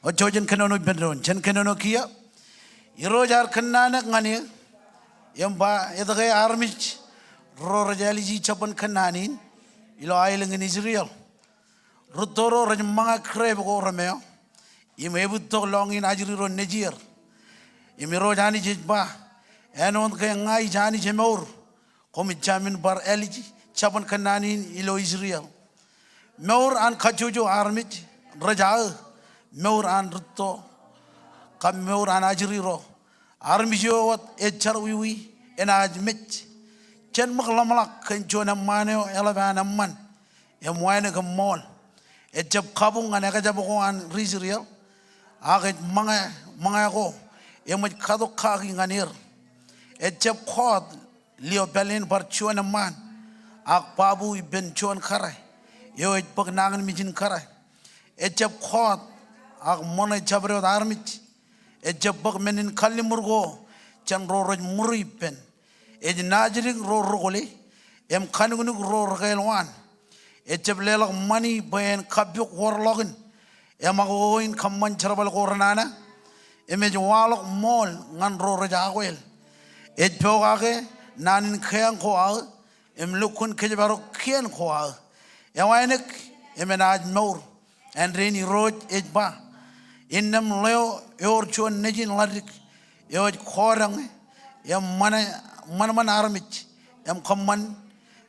Eo, jen kōnono ippān doon. Jen kōnono kiiō. Irooj ear kōnnaanōk ñan eō, im ba, etke armej ro rej āliji jabōn kōnnaan in ilo aelōñ in Israel? Rūtto ro rej ṃōñā grep ko remeọ im ebūttok lọñiin ajri ro nejier. Im Irooj Anij ej ba, āinwōt ke ña ij Anij emour, koṃij jamin bar ālij jabōn kōnnaan in ilo Israel. Mour an kajjojo armej rej aō mour an rūtto kab mour an ajri ro. Armej eo wōt ej jerọwiwi enaaj mej. Jen ṃōk ḷōmṇak kōn juon eṃṃaan eo eḷap an eṃṃan im wānōk im ṃool. Ejab kabuñ ñan ekjab ko an ri Israel, ak ej ṃōñā, ṃōñā ko eṃōj katok kaki ñan er. Ejab kọọt lio pāleen bar juon eṃṃaan, ak babu ippān juon kōrā eo ej bōk nañinmej in kōrā. Ejab kọọt ak ṃōṇe jabdewōt armej. Ejab bōk men in kalliṃur ko jān ro rej ṃuri ippān. Ej naajdik ro rokole im kanuknuk ro rekāāl waan. Ejab leḷọk ṃani bwe en kappok wōrḷọkin eṃakoko in kōṃṃan jerbal ko renana, im ej waḷọk ṃool ñan ro rej akwāāl. Ej pokake naan in keiañ ko aō im lukkuun kōjparok kien ko aō. Ewānōk im enaaj mour. Āindein Irooj ej ba, innām ḷeo ewōr juon nejin ḷadik eo ej kọọdeñe im ṃanṃan armej im kōṃṃan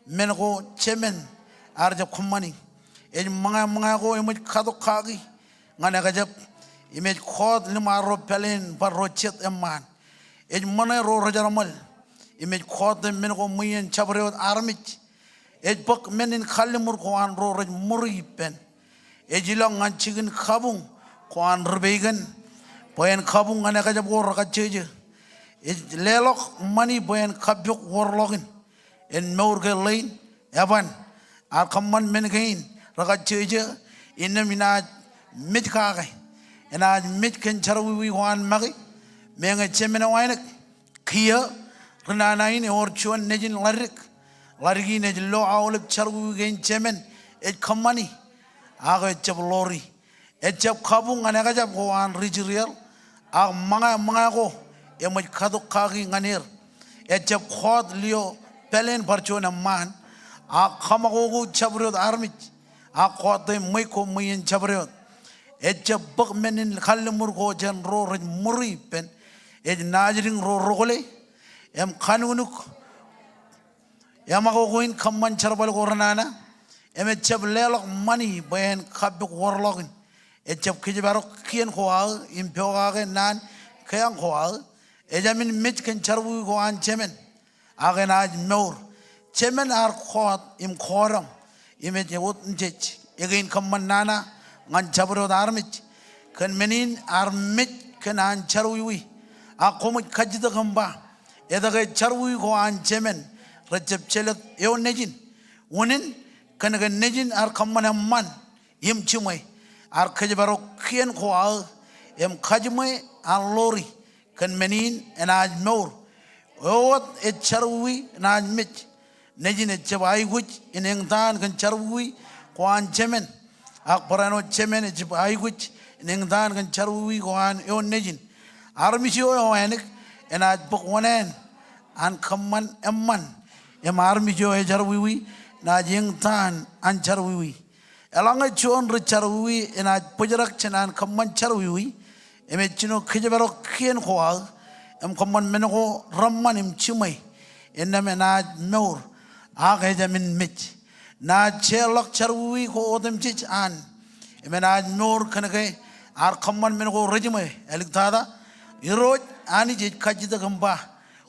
men ko jemān ear jab kōṃṃani. Ej ṃōñā ṃōñā ko eṃōj katok kaki ñan ekjab, im ej kọọt liṃa ro pāleen bar ro jet eṃṃaan. Ej ṃōṇe ro rej jerbal im ej kọọte men ko ṃweien jabdewōt armej. Ej bōk men in kalliṃur ko an ro rej ṃuri ippān. Ej ilọk ñan jikin kabuñ ko an ri pegan bwe en kabuñ ñan ekjab ko rekajjōjō. Ej leḷọk ṃani bwe en kappok wōrḷọkin. En mour ke ḷein, eban, ear kōṃṃan men kein rekajjōjō, innām inaaj mej kake. Enaaj mej kōn jerọwiwi ko an make. Meñe jemān ewānōk, kiiō, ri nana in ewōr juon nejin ḷadik. Ḷadik in ej lo aolep jerọwiwi kein jemān ej kōṃṃani, ak ejab ḷoori. Ejab kabuñ ñan ekjab ko an ri Israel, ak ṃōñā ṃōñā ko eṃōj katok kaki ñan er. Ejab kọọt lio pāleen bar juon eṃṃaan, ak kōṃakoko jabdewōt armej, ak kọọte ṃweiuk ko ṃweien jabdewōt. Ejab bōk men in kalliṃur ko jān ro rej ṃuri ippān. Ej naajdik ro rokole im kanuknuk eṃakoko in kōṃṃan jerbal ko renana, im ejab leḷọk ṃani bwe en kappok wōrḷọkin. Ejab kōjparok kien ko aō im pokake naan keiañ ko aō. Ejāmin mej kōn jerọwiwi ko an jemān, ak enaaj mour. Jemān ear kọọt im kọọdeñ im ej wōt injej. Ekein kōṃṃan nana ñan jabdewōt armej. Kōn men in ear mej kōn an jerọwiwi. Ak koṃij kajjitōk im ba, etke jerọwiwi ko an jemān rejjab jelōt eo nejin? Unin, kōn ke nejin ear kōṃṃan eṃṃan im jiṃwe, ear kōjparok kien ko aō im kajiṃwe an ḷoori. Kōn men in enaaj mour. Eo wōt ej jerọwiwi enaaj mej. Nejin ejab aikuj in eñtaan kōn jerọwiwi ko an jemān, ak barāinwōt jemān ejab aikuj in eñtaan kōn jerọwiwi ko an eo nejin. Armej eo ewānōk enaaj bōk oṇāān an kōṃṃan eṃṃan, im armej eo ejerọwiwi Enaaj eñtaan an jerawiwi. Eḷaññe juon ri jerawiwi enaaj bōjrak jān an kōṃṃan jerawiwi, im ej jino kōjparok kien ko aō, im kōṃṃan men ko reṃṃan im jiṃwe, innām enaaj mour, ak ejāmin mej. Naaj jeorḷọk jerawiwi ko otemjej an, im enaaj mour kōnke ear kōṃṃan men ko rejiṃwe. Āliktata, Irooj Anij ej kajjitōk im ba,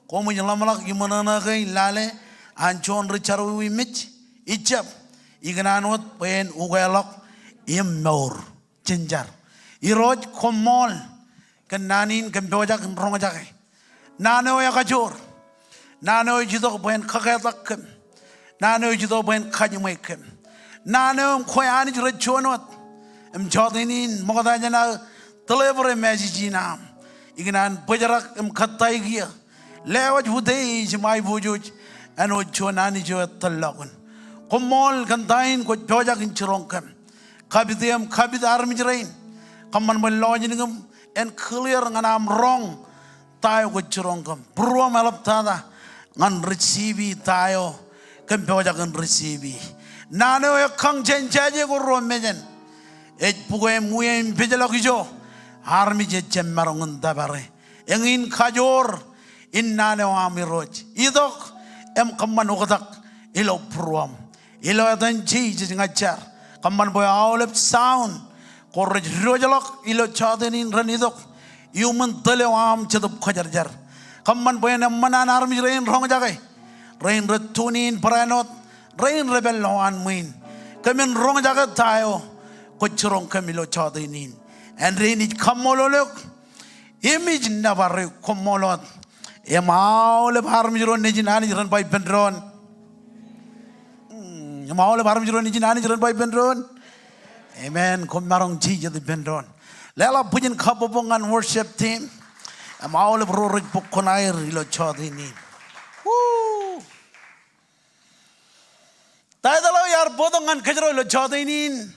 koṃij ḷōmṇak iṃōṇōṇō kein lale an juon ri jerawiwi mej, ijab, ikōṇaan wōt bwe en ukeḷọk im mour. Jen jar. Irooj, koṃṃool kōn naan in kōm pojak in roñjake. Naan eo ekajoor. Naan eo ej itok bwe en kaketak kōm. Naan eo ej itok bwe en kajiṃwe kōm. Naan eo im kwe Anij rej juon wōt. Im jọteen in ṃokta jān aō deliver e message in aṃ, ikōṇaan bōjrak im kōttāik eō. Lewōj utiej im aiboojoj āinwōt juon Anij eo etōllọkun. Koṃṃool kōn ta in kwōj pojak in jiroñ kōm. Kapit eō im kapit armej rein. Kōṃṃan bwe lọjilñim en clear ñan aṃ roñ ta eo kwōj jiroñ kōm. Būruōm eḷaptata ñan receive ta eo kōm pojak in receive. Naan eo ekkañ jān jāje ko ruo mejān ej bukwe im wie im pejḷọk ijo, armej ejjab maroñ in tōpare. Eñin kajoor in naan eo aṃ Irooj. Itok im kōṃṃan oktak ilo būruōm. Ilo etan Jisōs ña ij jar. Kōṃṃan bwe aolep sound ko rej diwōjḷọk ilo jọteen in ren itok iuṃwin tōl eo aṃ Jetōb Kwōjarjar. Kōṃṃan bwe en eṃṃan an armej rein roñjake, rein rej tune in barāinwōt, rein rej pād lowaan ṃwiin. Kōmin roñjake ta eo kwōj jiroñ kōm ilo jọteen in. Āindein ij kaṃṃoolol eok im ij nōbar eok. Koṃṃool wōt. Im aolep armej ro nejin Anij ren ba ippān doon. Hmm, im aolep armej ro nejin Anij ren ba ippān doon. Amen. Koṃ maroñ jijet ippān doon. Leḷọk bwijin kabbokbok ñan worship team im aolep ro rej bōk kuṇaer ilo jọteen in. Woo. Title eo iar bōktok ñan kōjro ilo jọteen in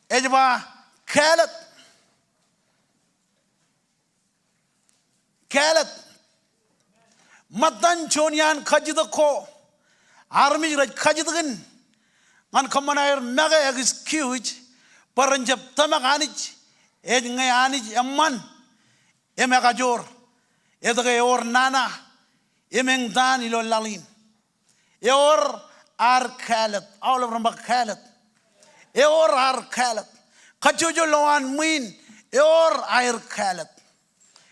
ej ba kāālōt. Kāālōt. Ṃōttan juon iaan kajjitōk ko armej rej kajjitōkin ñan kōṃṃan aer make excuse bwe ren jab tōmak Anij, ej ñe Anij eṃṃan im ekajoor. Etke ewōr nana im eñtaan ilo laḷ in? Ewōr ad kāālōt. Aolep ren ba kāālōt. Ewōr ad kāālōt. Kajjojo lowaan ṃwiin, ewōr aer kāālōt.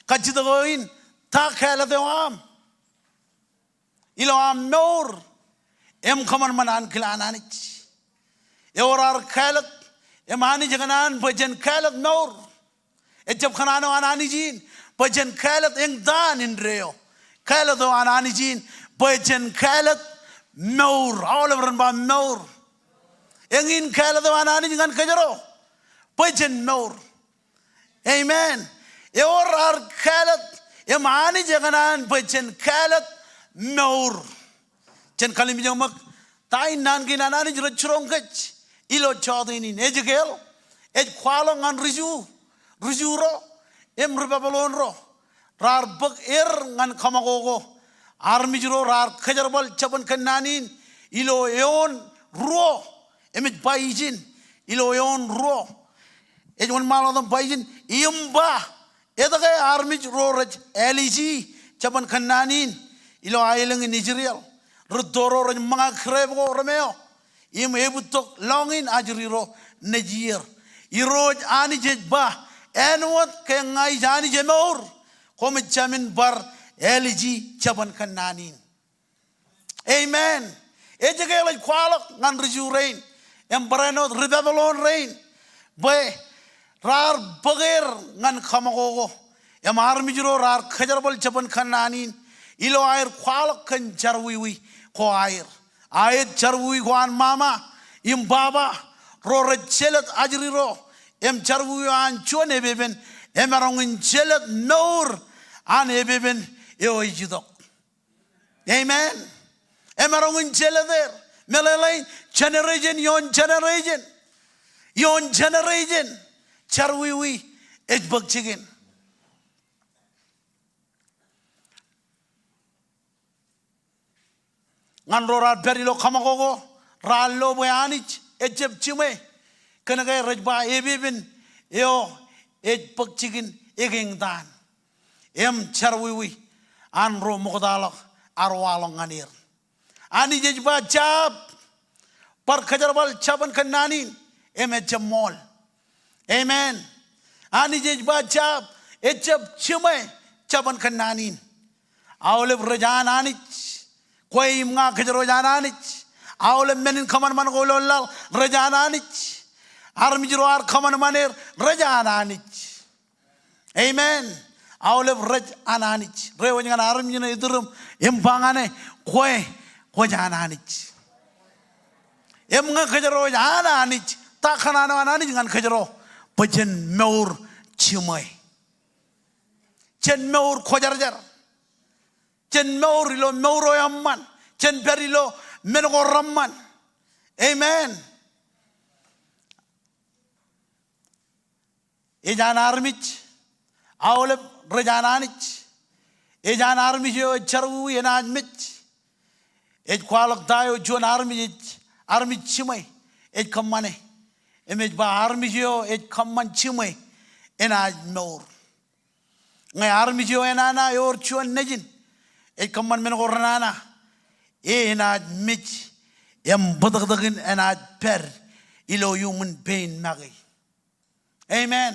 Kajjitōk eo in, ta kāālōt eo aṃ ilo aṃ mour im kōṃanṃan ankilaan Anij? Ewōr ad kāālōt im Anij ekōṇaan bwe jen kāālōt mour. Ejjab kōṇaan eo an Anij in bwe jen kāālōt eñtaan indeeo. Kāālōt eo an Anij in bwe jen kāālōt mour. Aolep ren ba mour. Eñin kāālōt eo an Anij ñan kōjro, bwe jen mour. Amen. Ewōr ad kāālōt im Anij ekōṇaan bwe jen kāālōt mour. Jen kallimjek ṃōk ta in naan kein an Anij rej jiroñ kōj ilo jọteen in. Ezekiel ej kwaḷọk ñan ri Ju, ri Ju ro im ri Babilon ro raar bōk er ñan kaṃakoko. Armej ro raar kōjerbal jabōn kōnnaan in ilo eoon ruo. Im ej ba ijin, ilo eoon ruo. Ej wōnṃaanḷọk im ba ijin, im ba, etke armej ro rej āliji jabōn kōnnaan in ilo aelōñ in Israel, rūtto ro rej ṃōñā grep ko remeọ im ebuttok lọñiin ajri ro nejier? Irooj Anij ej ba, āinwōt ke ña ij Anij emour, koṃij jāmin bar āliji jabōn kōnnaan in. Amen. Ezekiel ej kwaḷọk ñan ri Ju rein im barāinwōt ri Babilon rein bwe raar bōk er ñan kaṃakoko. Im armej ro raar kōjerbal jabōn kōnnaan in ilo aer kwaḷọk kōn jerawiwi ko aer. Aet jerawiwi ko an mama im baba ro rej jelōt ajri ro im jerawiwi eo an juon epepen emaroñ in jelōt mour an epepen eo ej itok. Amen. Emaroñ in jelōt er. Meḷeḷein, generation ioon generation ioon generation, jerawiwi ej bōk jikin. Ñan ro raar pād ilo kaṃakoko, Raar lo bwe Anij ejjab jiṃwe kōnke rej ba epepen eo ej bōk jikin ekeñtaan im jerọwiwi an ro ṃoktaḷọk ar waḷọk ñan er. Anij ej ba jab bar kōjerbal jabōn kōnnaan in im ejjab ṃool. Amen. Anij ej ba jab, ejjab jiṃwe jabōn kōnnaan in. Aolep rej an Anij. Kwe im ña kōjro ej an Anij. Aolep men in kōṃanṃan ko ilo laḷ rej an Anij. Armej ro ar kōṃanṃan er rej an Anij. Amen. Aolep rej an Anij. Reiwōj ñan armej ṇe iturūṃ im ba ñan e, kwe kwōj an Anij. Im ñe kōjro ej an Anij, ta kōṇaan eo an Anij ñan kōjro? Bwe jen mour jiṃwe. Jen mour kwōjarjar. Jen mour ilo mour eo eṃṃan. Jen pād ilo men ko reṃṃan. Amen. Ej an armej, aolep rej an Anij. Ej an armej eo ej jerọwiwi enaaj mej. Ej kwaḷọk ta eo juon armej ej, armej jiṃwe ej kōṃṃane. Im ej ba armej eo ej kōṃṃan jiṃwe enaaj mour. Ñe armej eo enana ewōr juon nejin ej kōṃṃan men ko renana, e enaaj mej im bōtōktōkin enaaj pād ilo iuṃwin pein make. Amen.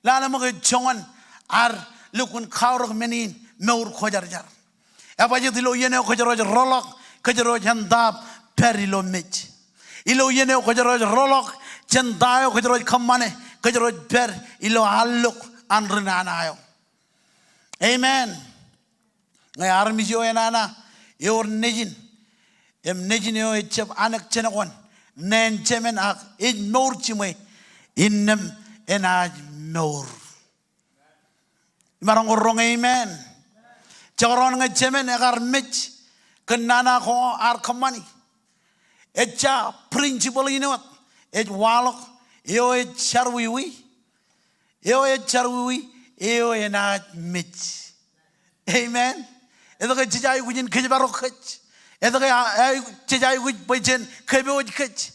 Lale ṃōk ej joñan ad lukkuun kaorōk men in mour kwōjarjar. Ebajeet ilo iien eo kōjro ej rōḷọk, kōjro ej entaab pād ilo mej. Ilo iien eo kōjro ej rōḷọk jān ta eo kōjro ej kōṃṃane, kōjro ej pād ilo allok an ri nana eo. Amen. Ñe armej eo enana ewōr nejin, im nejin eo ejjab anōk jenkwan, neen jemān ak ej mour jiṃwe, innām enaaj mour. Imaroñ ke roñ amen? Jekdọọn ñe jemān ekar mej kōn nana ko ear kōṃṃani, ejja principle in wōt, ej waḷọk eo ej jerọwiwi. Eo ej jerọwiwi, eo enaaj mej. Amen. Etke jej aikuj in kōjparok kōj? Etke a-, a-, jej aikuj bwe jen kōpooj kōj?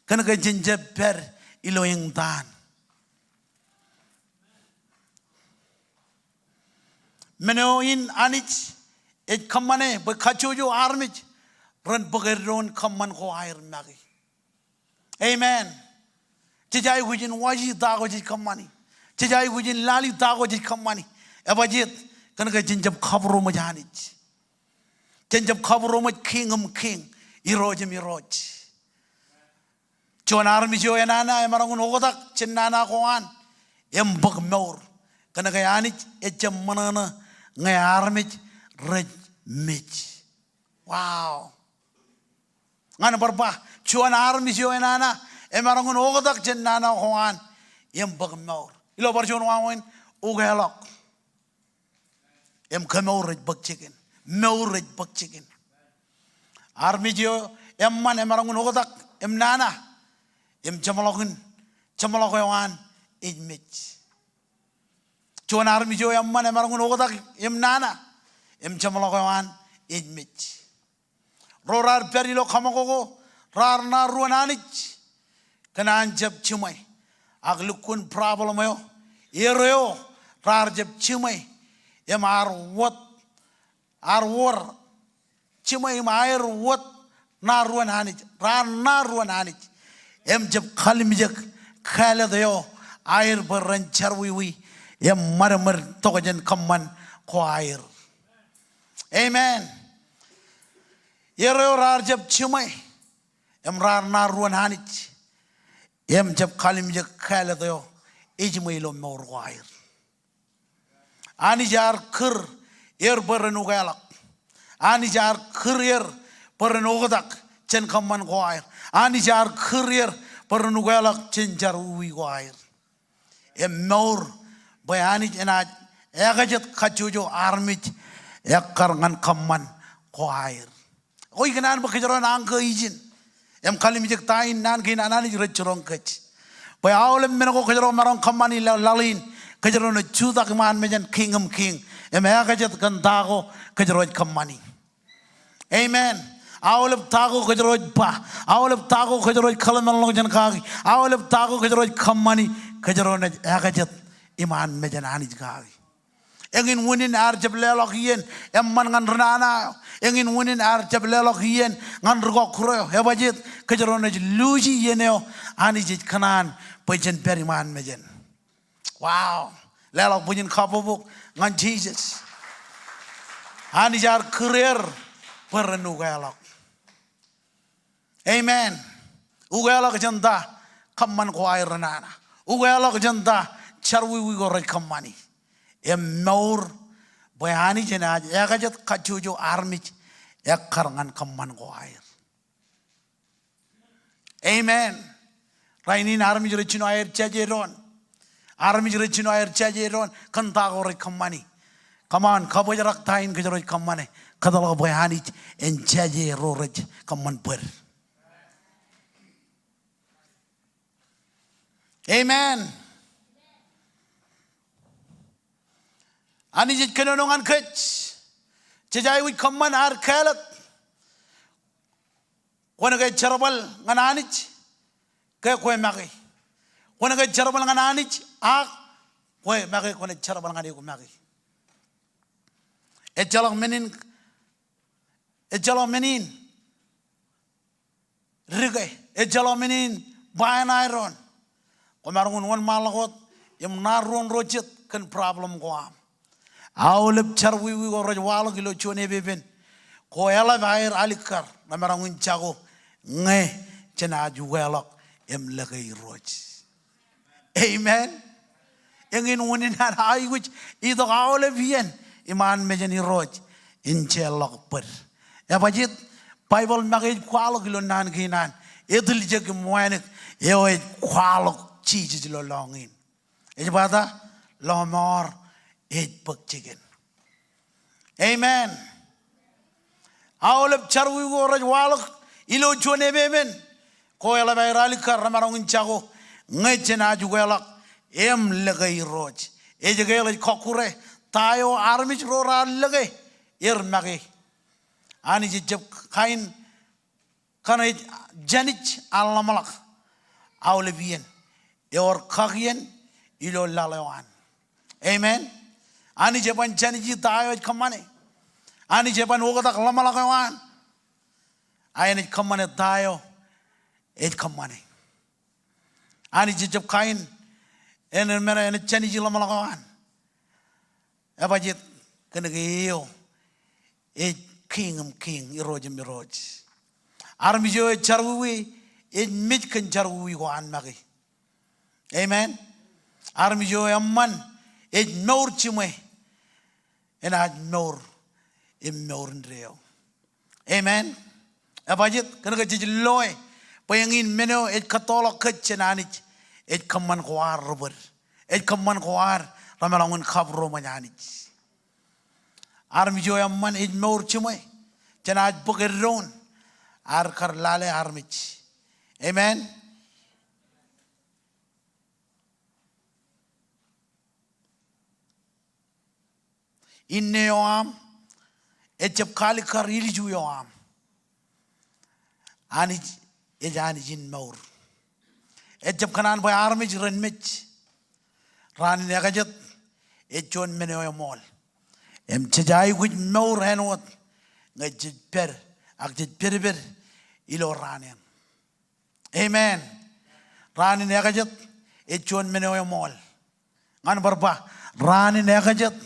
Kōnke jen jab pād ilo eñtaan. Men eo in Anij ej kōṃṃane bwe kajjojo armej ren bōk eddoin kōṃṃan ko aer make. Amen. Jej aikuj in waji ta ko jej kōṃṃani. Jej aikuj in lali ta ko jej kōṃṃani. Ebajeet? Kōnke jen jab kabūroṃōj Anij. Jen jab kabūroṃōj Kiiñ im kiiñ, Irooj im irooj. Juon armej eo enana emaroñ in oktak jān nana ko an im bōk mour. Kōnke Anij ejjab ṃōṇōṇō ñe armej rej mej. Wow. Ñan bar ba, juon armej eo enana emaroñ in oktak jān nana ko an im bōk mour. Ilo bar juon wāween, ukeḷọk im kōmour ej bōk jikin. Mour ej bōk jikin. Armej eo eṃṃan emaroñ in oktak im nana im jeṃḷọkin, jeṃḷọk eo an ej mej. Juon armej eo eṃṃan emaroñ in oktak im nana im jeṃḷọk eo an ej mej. Ro raar pād ilo kaṃakoko raar ṇa ruōn Anij kōn an jab jiṃwe. Ak lukkuun problem eo, er eo raar jab jiṃwe im ar wōt, ar wōr jiṃwe im aer wōt ṇa ruōn Anij, raar ṇa ruōn Anij im jab kalimjek kāālōt eo aer bwe ren jerọwiwi im ṃadṃōd tokjān kōṃṃan ko aer. Amen. Er eo raar jab jiṃwe im raar ṇa ruōn Anij im jab kalimjek kāālōt eo ejiṃwe ilo mour ko aer. Anij ear kūr er bwe ren ukeḷọk. Anij ear kūr er bwe ren oktak jān kōṃṃan ko aer. Anij ear kūr er bwe ren ukeḷọk jān jerọwiwi ko aer. Im mour bwe Anij enaaj ekajet kajjojo armej ekkar ñan kōṃṃan ko aer. Ekwe ikōṇaan bwe kōjro en anchor ijin im kalimjek ta in naan kein an Anij rej jiroñ kōj. Bwe aolep men ko kōjro maroñ kōṃṃani ilo laḷ in, kōjro ṇe jutak iṃaan mejān Kiiñ im kiiñ im ekajet kōn ta ko kōjro ej kōṃṃani. Amen. Aolep ta ko kōjro ej ba, aolep ta ko kōjro ej kōḷmānḷọkjeṇ kaki, aolep ta ko kōjro ej kōṃṃani, kōjro naaj ekajet iṃaan mejān Anij kaki. Eñin unin ear jab leḷọk iien eṃṃan ñan ri nana eo. Eñin unin ear jab leḷọk iien ñan ri kọkkure eo. Ebajeet? Kōjro naaj luuji iien eo Anij ej kōṇaan bwe jen pād iṃaan mejān. Wow. Leḷọk bwijin kabbokbok ñan Jisōs. Anij ear kūr er bwe ren ukeḷọk. Amen. Ukeḷọk jān ta kōṃṃan ko aer ri nana. Ukeḷọk jān ta jerọwiwi ko rej kōṃṃani. Im mour bwe Anij enaaj ekajet kajjojo armej ekkar ñan kōṃṃan ko aer. Amen. Rainin armej rej jino aer jaje doon. Armej rej jino aer jaje doon kōn ta ko rej kōṃṃani. Come on, kabōjrak ta in kōjro ej kōṃṃane. Kōtḷọk bwe Anij en jaje ro rej kōṃṃan bōd. Amen. Anij ej kōnono ñan kōj. Jej aikuj kōṃṃan ad kāālōt. Kwōn ke jerbal ñan Anij ke kwe make. Kwōn ke jerbal ñan Anij ak kwe make, kwōn ke jerbal ñan eok make. Ejjeḷọk men in, ejjeḷọk men in dike, ejjeḷọk men in ba eṇ aedoon. Kwōmaroñ in wōnṃaanḷọk wōt im ṇa ruon ro jet kōn problem ko aṃ. Aolep jerọwiwi ko rej waḷọk ilo juon epepen, ko eḷap aer alikkar, remaroñ in jako ñe jenaaj ukeḷọk im lōke Irooj. Amen. Eñin unin an aikuj itok aolep iien iṃaan mejān Irooj in jeorḷọk bōd. Ebajeet? Baibōḷ make ej kwaḷọk ilo naan kein an etiljek im wānōk eo ej kwaḷọk Jisōs ilo lọñiin. Ej ba ta? Lọmọọr ej bōk jikin. Amen. Aolep jerọwiwi ko rej waḷọk ilo juon epepen, ko eḷap aer alikkar, remaroñ in jako ñe jenaaj ukeḷọk im lōke Irooj. Ej ke eḷap kọkkure ta eo armej ro raar lōke er make. Anij ejjab kain kōn ej jānij an ḷōmṇak aolep iien. Ewōr kakien ilo laḷ eo an. Amen. Anij eban jānij ta eo ej kōṃṃane. Anij eban oktak ḷōmṇak eo an. A enaaj kōṃṃane ta eo ej kōṃṃane. Anij ejjab kain en, en men enaaj jānij ḷōmṇak eo an. Ebajeet? Kōnke eo ej Kiiñ im kiiñ, Irooj im irooj. Armej eo ej jerọwiwi ej mej kōn jerọwiwi ko an make. Amen. Armej eo eṃṃan ej mour jiṃwe, enaaj mour im mour indeeo. Amen. Ebajeet? Kōnke jej loe bwe eñin men eo ej kōttoḷọk kōj jān Anij ej kōṃṃan ko ad ri bōd. Ej kōṃṃan ko ad remaroñ in kabūroṃōj Anij. Armej eo eṃṃan ej mour jiṃwe, jenaaj bōk eddoin ad kar lale armej. Amen. Inne eo aṃ ejjab kaalikkar ilju eo aṃ. Anij ej Anij in mour. Ejjab kōṇaan bwe armej ren mej. Raan in ekajet ej juon men eo eṃool. Im jej aikuj mour āinwōt ñe jej pād ak jej pedped ilo raan eṇ. Amen. Raan in ekajet ej juon men eo eṃool. Ñan bar ba, raan in ekajet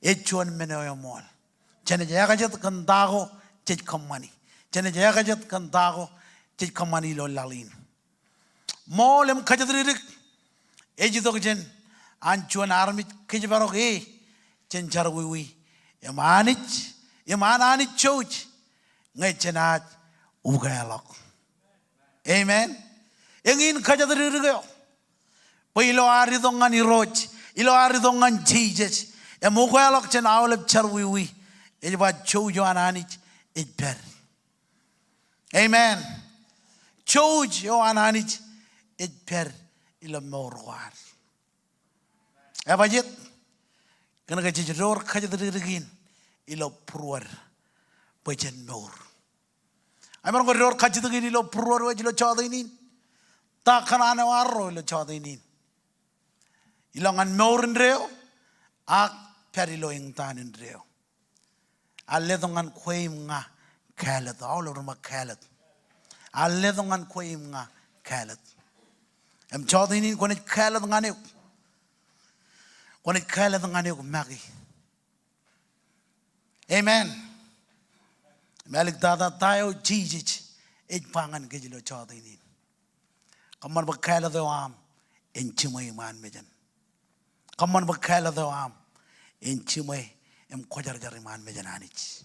ej juon men eo eṃool. Jenaaj ekajet kōn ta ko jej kōṃṃani. Jenaaj ekajet kōn ta ko jej kōṃṃani ilo laḷ in. Ṃool im kōjatdikdik ej itok jān an juon armej kōjparok e jān jerọwiwi im Anij, im an Anij jouj ñe jenaaj ukeḷọk. Amen. Eñin kōjatdikdik eo. Bwe ilo ad itok ñan Irooj, ilo ad itok ñan Jisōs im ukeḷọk jān aolep jerọwiwi, ej ba jouj eo an Anij ej pād. Amen. Jouj eo an Anij ej pād ilo mour ko ad. Ebajeet? Kōnke jej door kōjatdikdik in ilo būruod bwe jen mour. Emaroñ ke door kajjitōk in ilo būruod wōj ilo jọteen in? Ta kōṇaan eo arro ilo jọteen in? Ilọk ñan mour indeeo ak pād ilo eñtaan indeeo. Ear letok ñan kwe im ña kāālōt. Aolep ren ba kāālōt. Ear letok ñan kwe im ña kāālōt. Im jọteen in kwōnaaj kāālōt ñan eok. Kwōnaaj kāālōt ñan eok make. Amen. Im āliktata ta eo Jisōs ej ba ñan kōj ilo jọteen in? Kōṃṃan bwe kāālōt eo aṃ en jiṃwe iṃaan mejān. Kōṃṃan bwe kāālōt eo aṃ en jiṃwe im kwōjarjar iṃaan mejān Anij.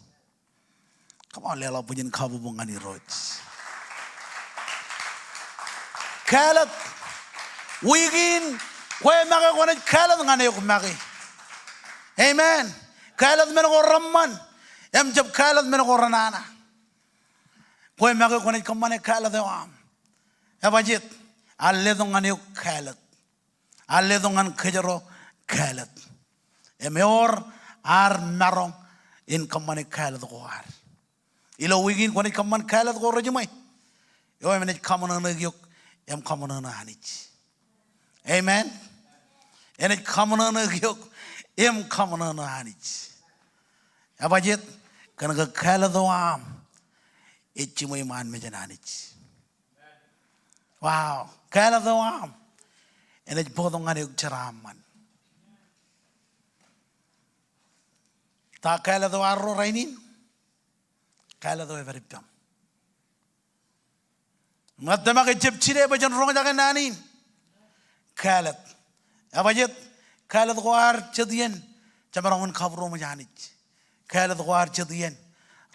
Come on, leḷọk bwijin kabbokbok ñan Irooj. Kāālōt. Wiik in, kwe make kwōnaaj kāālōt ñan eok make. Amen. Kāālōt men ko reṃṃan im jab kāālōt men ko renana. Kwe make kwōnaaj kōṃṃane kāālōt eo aṃ. Ebajeet? Ear letok ñan eok kāālōt. Ear letok ñan kōjro kāālōt. Im ewōr ad maroñ in kōṃṃane kāālōt ko ad. Ilo wiik in kwōnaaj kōṃṃan kāālōt ko rejiṃwe. Eo enaaj kaṃōṇōṇō eok im kaṃōṇōṇō Anij. Amen. Enaaj kaṃōṇōṇō eok im kaṃōṇōṇō Anij. Ebajeet? Kōn ke kāālōt eo aṃ ej jiṃwe iṃaan mejān Anij. Wow. Kāālōt eo aṃ enaaj bōktok ñan eok jeraaṃṃan. Ta kāālōt eo arro rainin? Kāālōt eo ej pād ippaṃ. Ña tōmak ejjab jide bwe jen roñjake naan in. Kāālōt. Ebajeet? Kāālōt ko ad jet iien jemaroñ in kabūroṃōj Anij. Kāālōt ko ad jet iien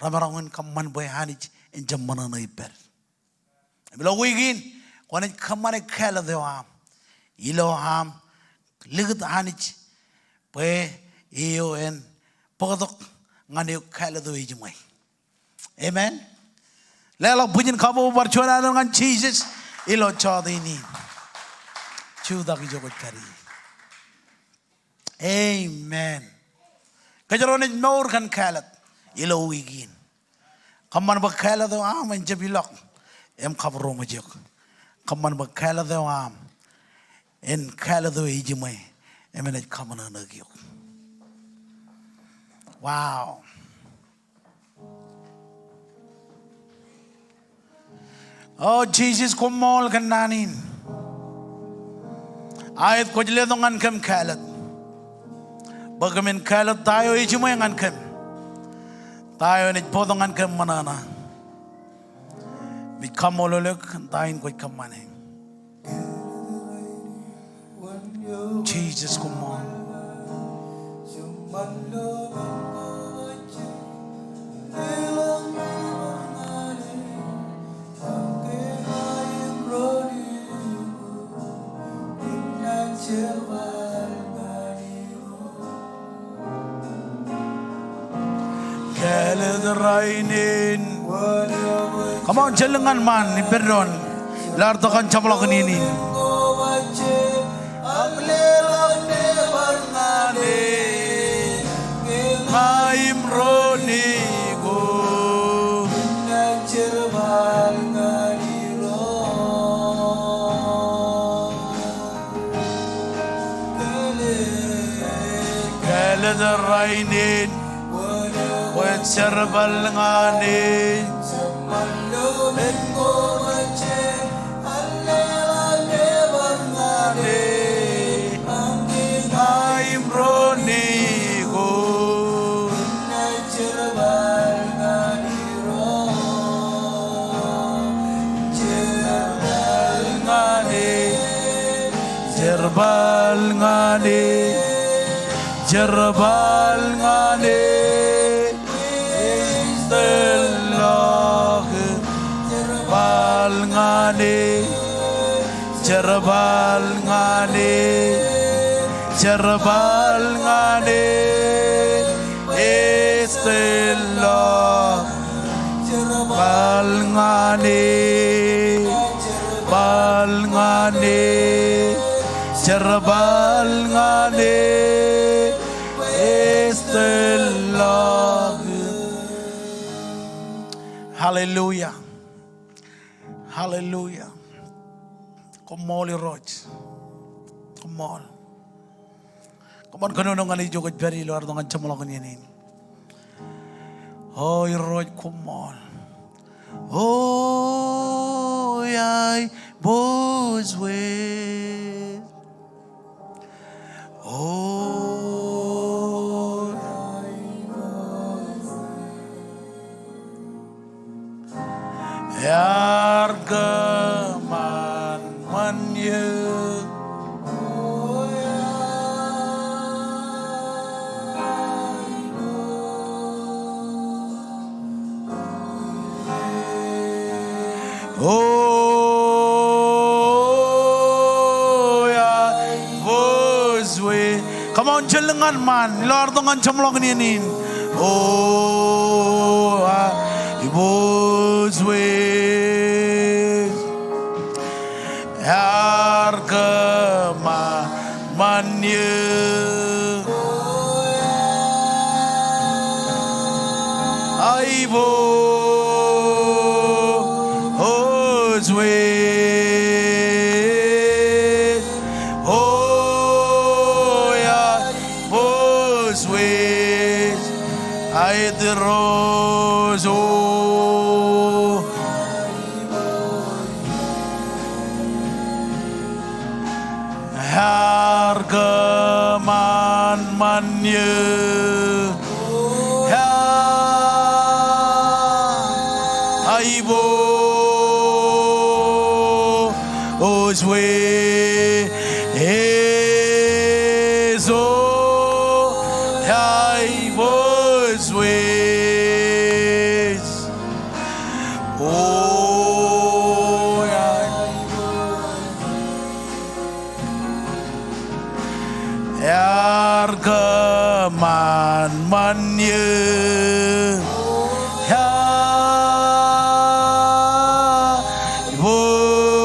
remaroñ in kōṃṃan bwe Anij en jab ṃōṇōṇō ippād. Im ilo wiik in kwōnaaj kōṃṃane kāālōt eo aṃ ilo aṃ likūt Anij bwe eo en bōktok ñan eok kāālōt eo ejiṃwe. Amen. Leḷọk bwijin kabbokbok bar juon alen ñan Jisōs ilo jọteen in. Jutak ijo kwōj pād ie. Amen. Kōjro naaj mour kōn kāālōt ilo wiik in. Kōṃṃan bwe kāālōt eo aṃ en jab ilọk im kabūroṃōj eok. Kōṃṃan bwe kāālōt eo aṃ en kāālōt eo ejiṃwe im enaaj kaṃōṇōṇō eok. Wow. O Jisōs, koṃṃool kōn naan in. Aet, kwōj letok ñan kōm kāālōt bwe kōmin kāālōt ta eo ejiṃwe ñan kōm, ta eo enaaj bōktok ñan kōm ṃōṇōṇō. Im ij kaṃṃoolol eok kōn ta in kwōj kōṃṃane. Jisōs, koṃṃool. Kāālōt rainin. Come on, jellōñ ñan ṃaan, ippān doon. Ilo ad tōkan jabḷọk in in. Kāālōt rainin, kwōj jerbal ñan e. Ña im rooni ko. Jerbal ñan e, jerbal ñan e, jerbal ñan e. Praise the Lord. Jerbal ñan e, jerbal ñan e, jerbal ñan e. Praise the Lord. Jerbal ñan e, jerbal ñan e, jerbal ñan e. Praise the Lord. Hallelujah. Hallelujah. Koṃṃool Irooj. Koṃṃool. Come on, kōnono ñan ijo kwōj pād ie ilo ad tok ñan jeṃḷọkin iien in. O Irooj koṃṃool. O aiboojoj. O aiboojoj. Ear kōṃanṃan eō. O aiboojoj. Come on, jellōñ ñan ṃaan ilo ad tok ñan jeṃḷọkin iien in. O aiboojoj. Ear kōṃanṃan eō. Aiboojoj. O aiboojoj. Aet Irooj o. Ear kōṃanṃan eō. Ear aiboojoj. Ear aiboojoj. O aiboojoj. Ear kōṃanṃan eō. Ear aiboojoj.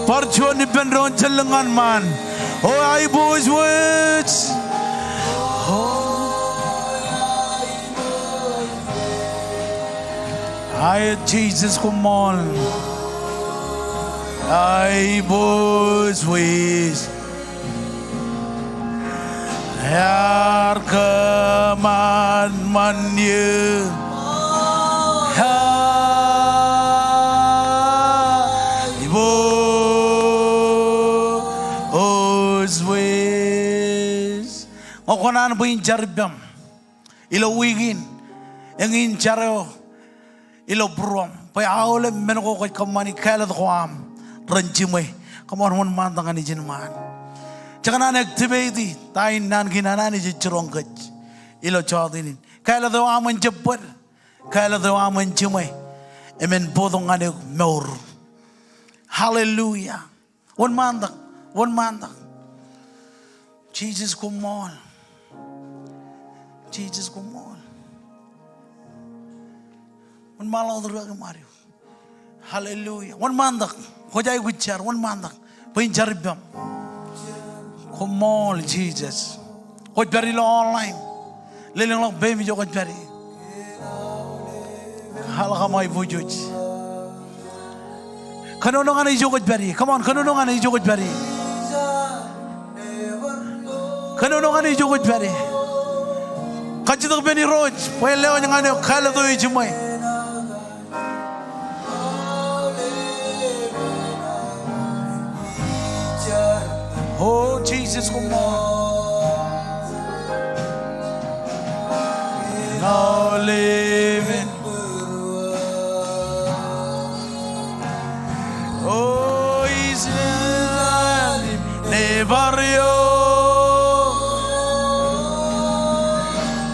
Bar juon ippān doon, jellōñ ñan ṃaan. O aiboojoj. O aiboojoj. Aet Jisōs koṃṃool. Aiboojoj. Ear kōṃanṃan eō. Aiboojoj. Ñe kwō kōṇaan bwe in jar ippām ilo wiik in, eñin jar eo ilo būruōṃ bwe aolep men ko kwōj kōṃṃani kāālōt ko aṃ ren jiṃwe. Come on, wōnṃaantak ñan ijin ṃaan. Jekōṇaan activate ta in naan kein an Anij ej jiroñ kōj ilo jọteen in. Kāālōt eo aṃ en jab bōd, kāālōt eo aṃ en jiṃwe, im en bōktok ñan eok mour. Hallelujah. Wōnṃaantak, wōnṃaantak. Jisōs koṃṃool. Jisōs koṃṃool. Wōnṃaanḷọk tok ri-kaki ṃad eo. Hallelujah. Wōnṃaantak. Kwōj aikuj jar, wōnṃaantak bwe in jar ippām. Koṃṃool Jisōs. Kwōj pād ilo online. Lelōñḷọk peiṃ ijo kwōj pād ie. Al kaṃ aiboojoj. Kōnono ñan ijo kwōj pād ie. Come on, kōnono ñan ijo kwōj pād ie. Kōnono ñan ijo kwōj pād ie. Kajjitōk ippān Irooj bwe en lewōj ñan eok kāālōt eo ejiṃwe. O Jisōs koṃṃool. Aolep en. O Israel im neighbor eo.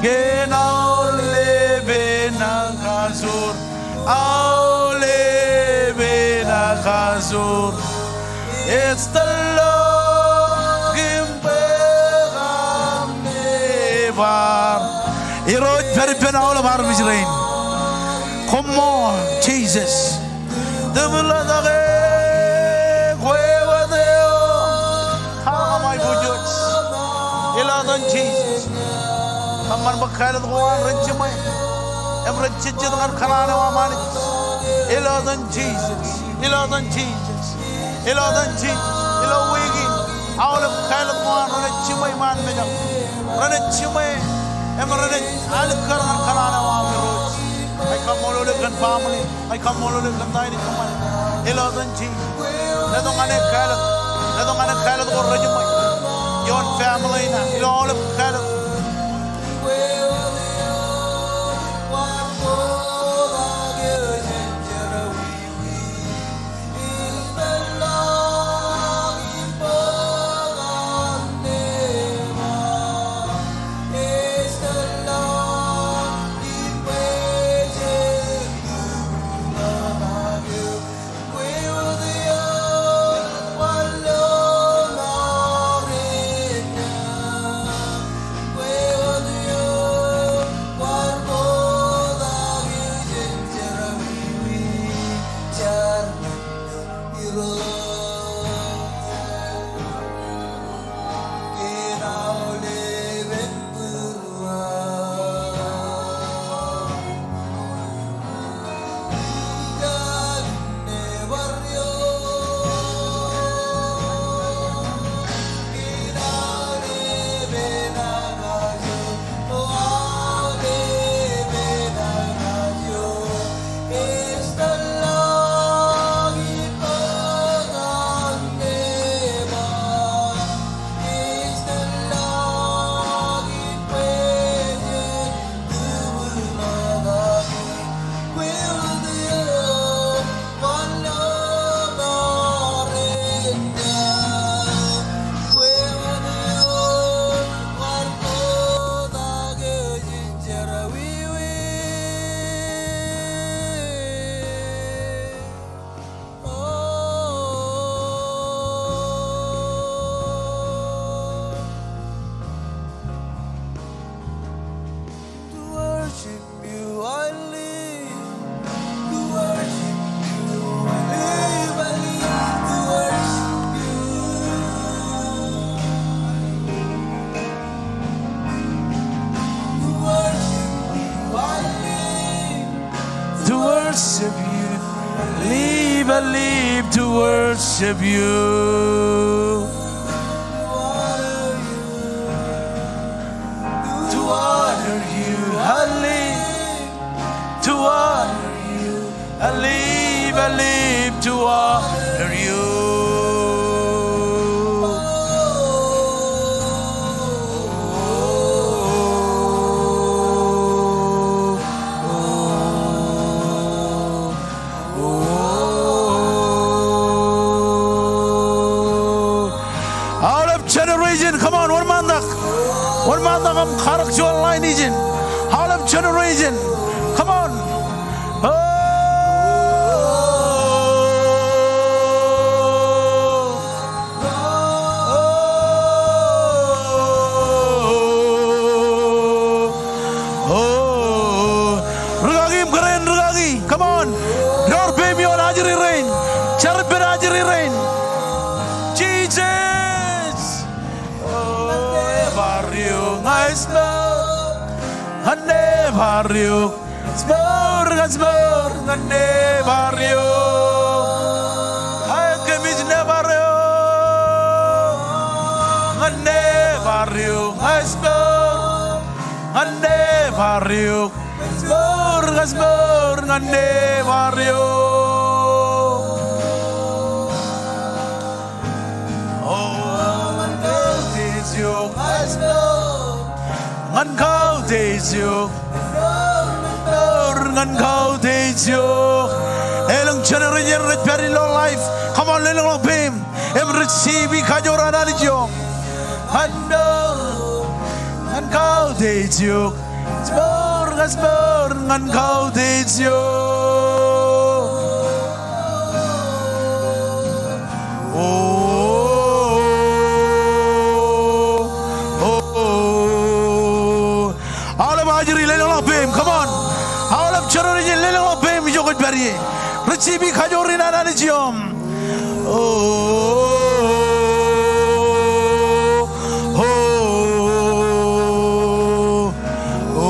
Kōn aolep eṇ ak kajoor. Aolep eṇ ak kajoor. Ej tōl ḷọk im bwe kōm neighbor. Irooj pād ippān aolep armej rein. Koṃṃool Jisōs. Tūmūḷ ḷọk e, kwe wōt eo. Al kaṃ aiboojoj. Ilo etan Jisōs. Kōṃṃan bwe kāālōt ko an ren jiṃwe im ren jejjet ñan kōṇaan eo aṃ Anij. Ilo etan Jisōs. Ilo etan Jisōs. Ilo etan Jisōs. Ilo wiik in, aolep kāālōt ko an renaaj jiṃwe iṃaan mejān. Renaaj jiṃwe im renaaj alikkar ñan kōṇaan eo aṃ Irooj. Ña ij kaṃṃoolol eok kōn family. Ña ij kaṃṃoolol eok kōn ta in ej kōṃṃane. Ilo etan Jisōs. Letok ñan e kāālōt. Letok ñan e kāālōt ko rejiṃwe ioon family in. Ilo aolep kāālōt. To worship you I live. To worship you I live, I live to worship you. To worship you I live. To worship you I live, I live to worship you. To honor you I live. To honor you I live, I live to honor you. Aolep generation, come on, wōnṃaantak. Wōnṃaantak im karōk juon line ijin. Aolep generation, come on. Oh. Oh, rūkaki im kōrā in rūkaki. Come on. Door peiṃ ioon ajri rein. Jar ippān ajri rein. Jesus. Oh, ñan neighbor eok ña ij ṃour. Ñan neighbor eok. Ij ṃour, ij ṃour, ñan neighbor eok. Aet kōmij neighbor eok. Ñan neighbor eok, ij ṃour. Ñan neighbor eok. Ij ṃour, ij ṃour, ñan neighbor eok. Oh, ñan kautiej eok. Ij ṃour. Ñan kautiej eok. Ñan kautiej eok. Elōñ generation rej pād ilo life. Come on, lelōñḷọk peiṃ im receive kajoor an Anij eo. Ñan, ñan kautiej eok. Ij ṃour, ij ṃour, ñan kautiej eok. Oh, oh, oh. Aolep ajri lelōñḷọk peiṃ, come on. Aolep generation lelōñḷọk peiṃ ijo kwōj pād ie. Receive kajoor in an Anij eo. Oh, oh, oh, oh.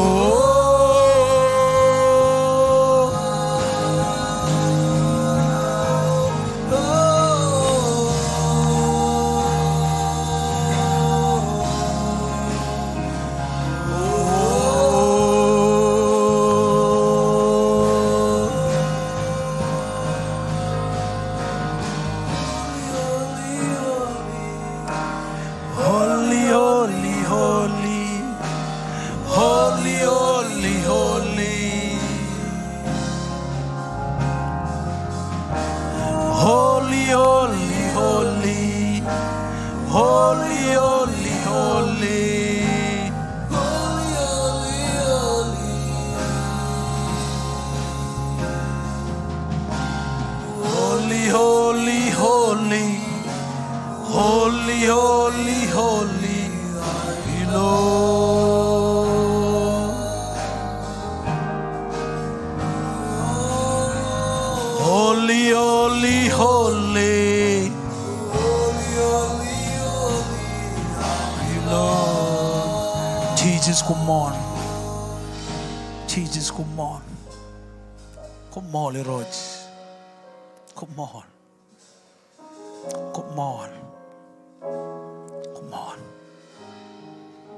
Koṃṃool. Jisōs, koṃṃool. Koṃṃool Irooj. Koṃṃool. Koṃṃool. Koṃṃool.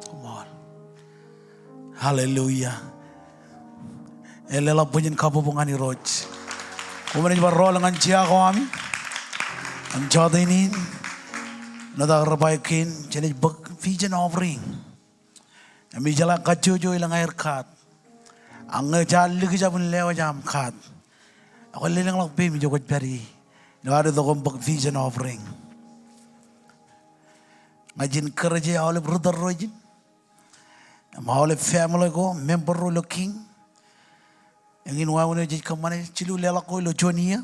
Koṃṃool. Hallelujah. Eḷḷāḷọk bwijin kabbokbok ñan Irooj. Koṃ naaj bar rool ñan jea ko ami. Im jota in, āinwōt aō ri-ṃae kein, jenaaj bōk vision offering. Im ijeḷā kajjojo elōñ aer kaat. Ak ñe jaar likjab in lewōj aṃ kaat, ekwe lelōñḷọk peiṃ ijo kwōj pād ie ilo ad itok im bōk vision offering. Ña ij encourage aolep ri-tōl ro ijin im aolep family ko, member ro ilo King. Eñin wāween eo jej kōṃṃane jilu leḷọk ko ilo juon iiō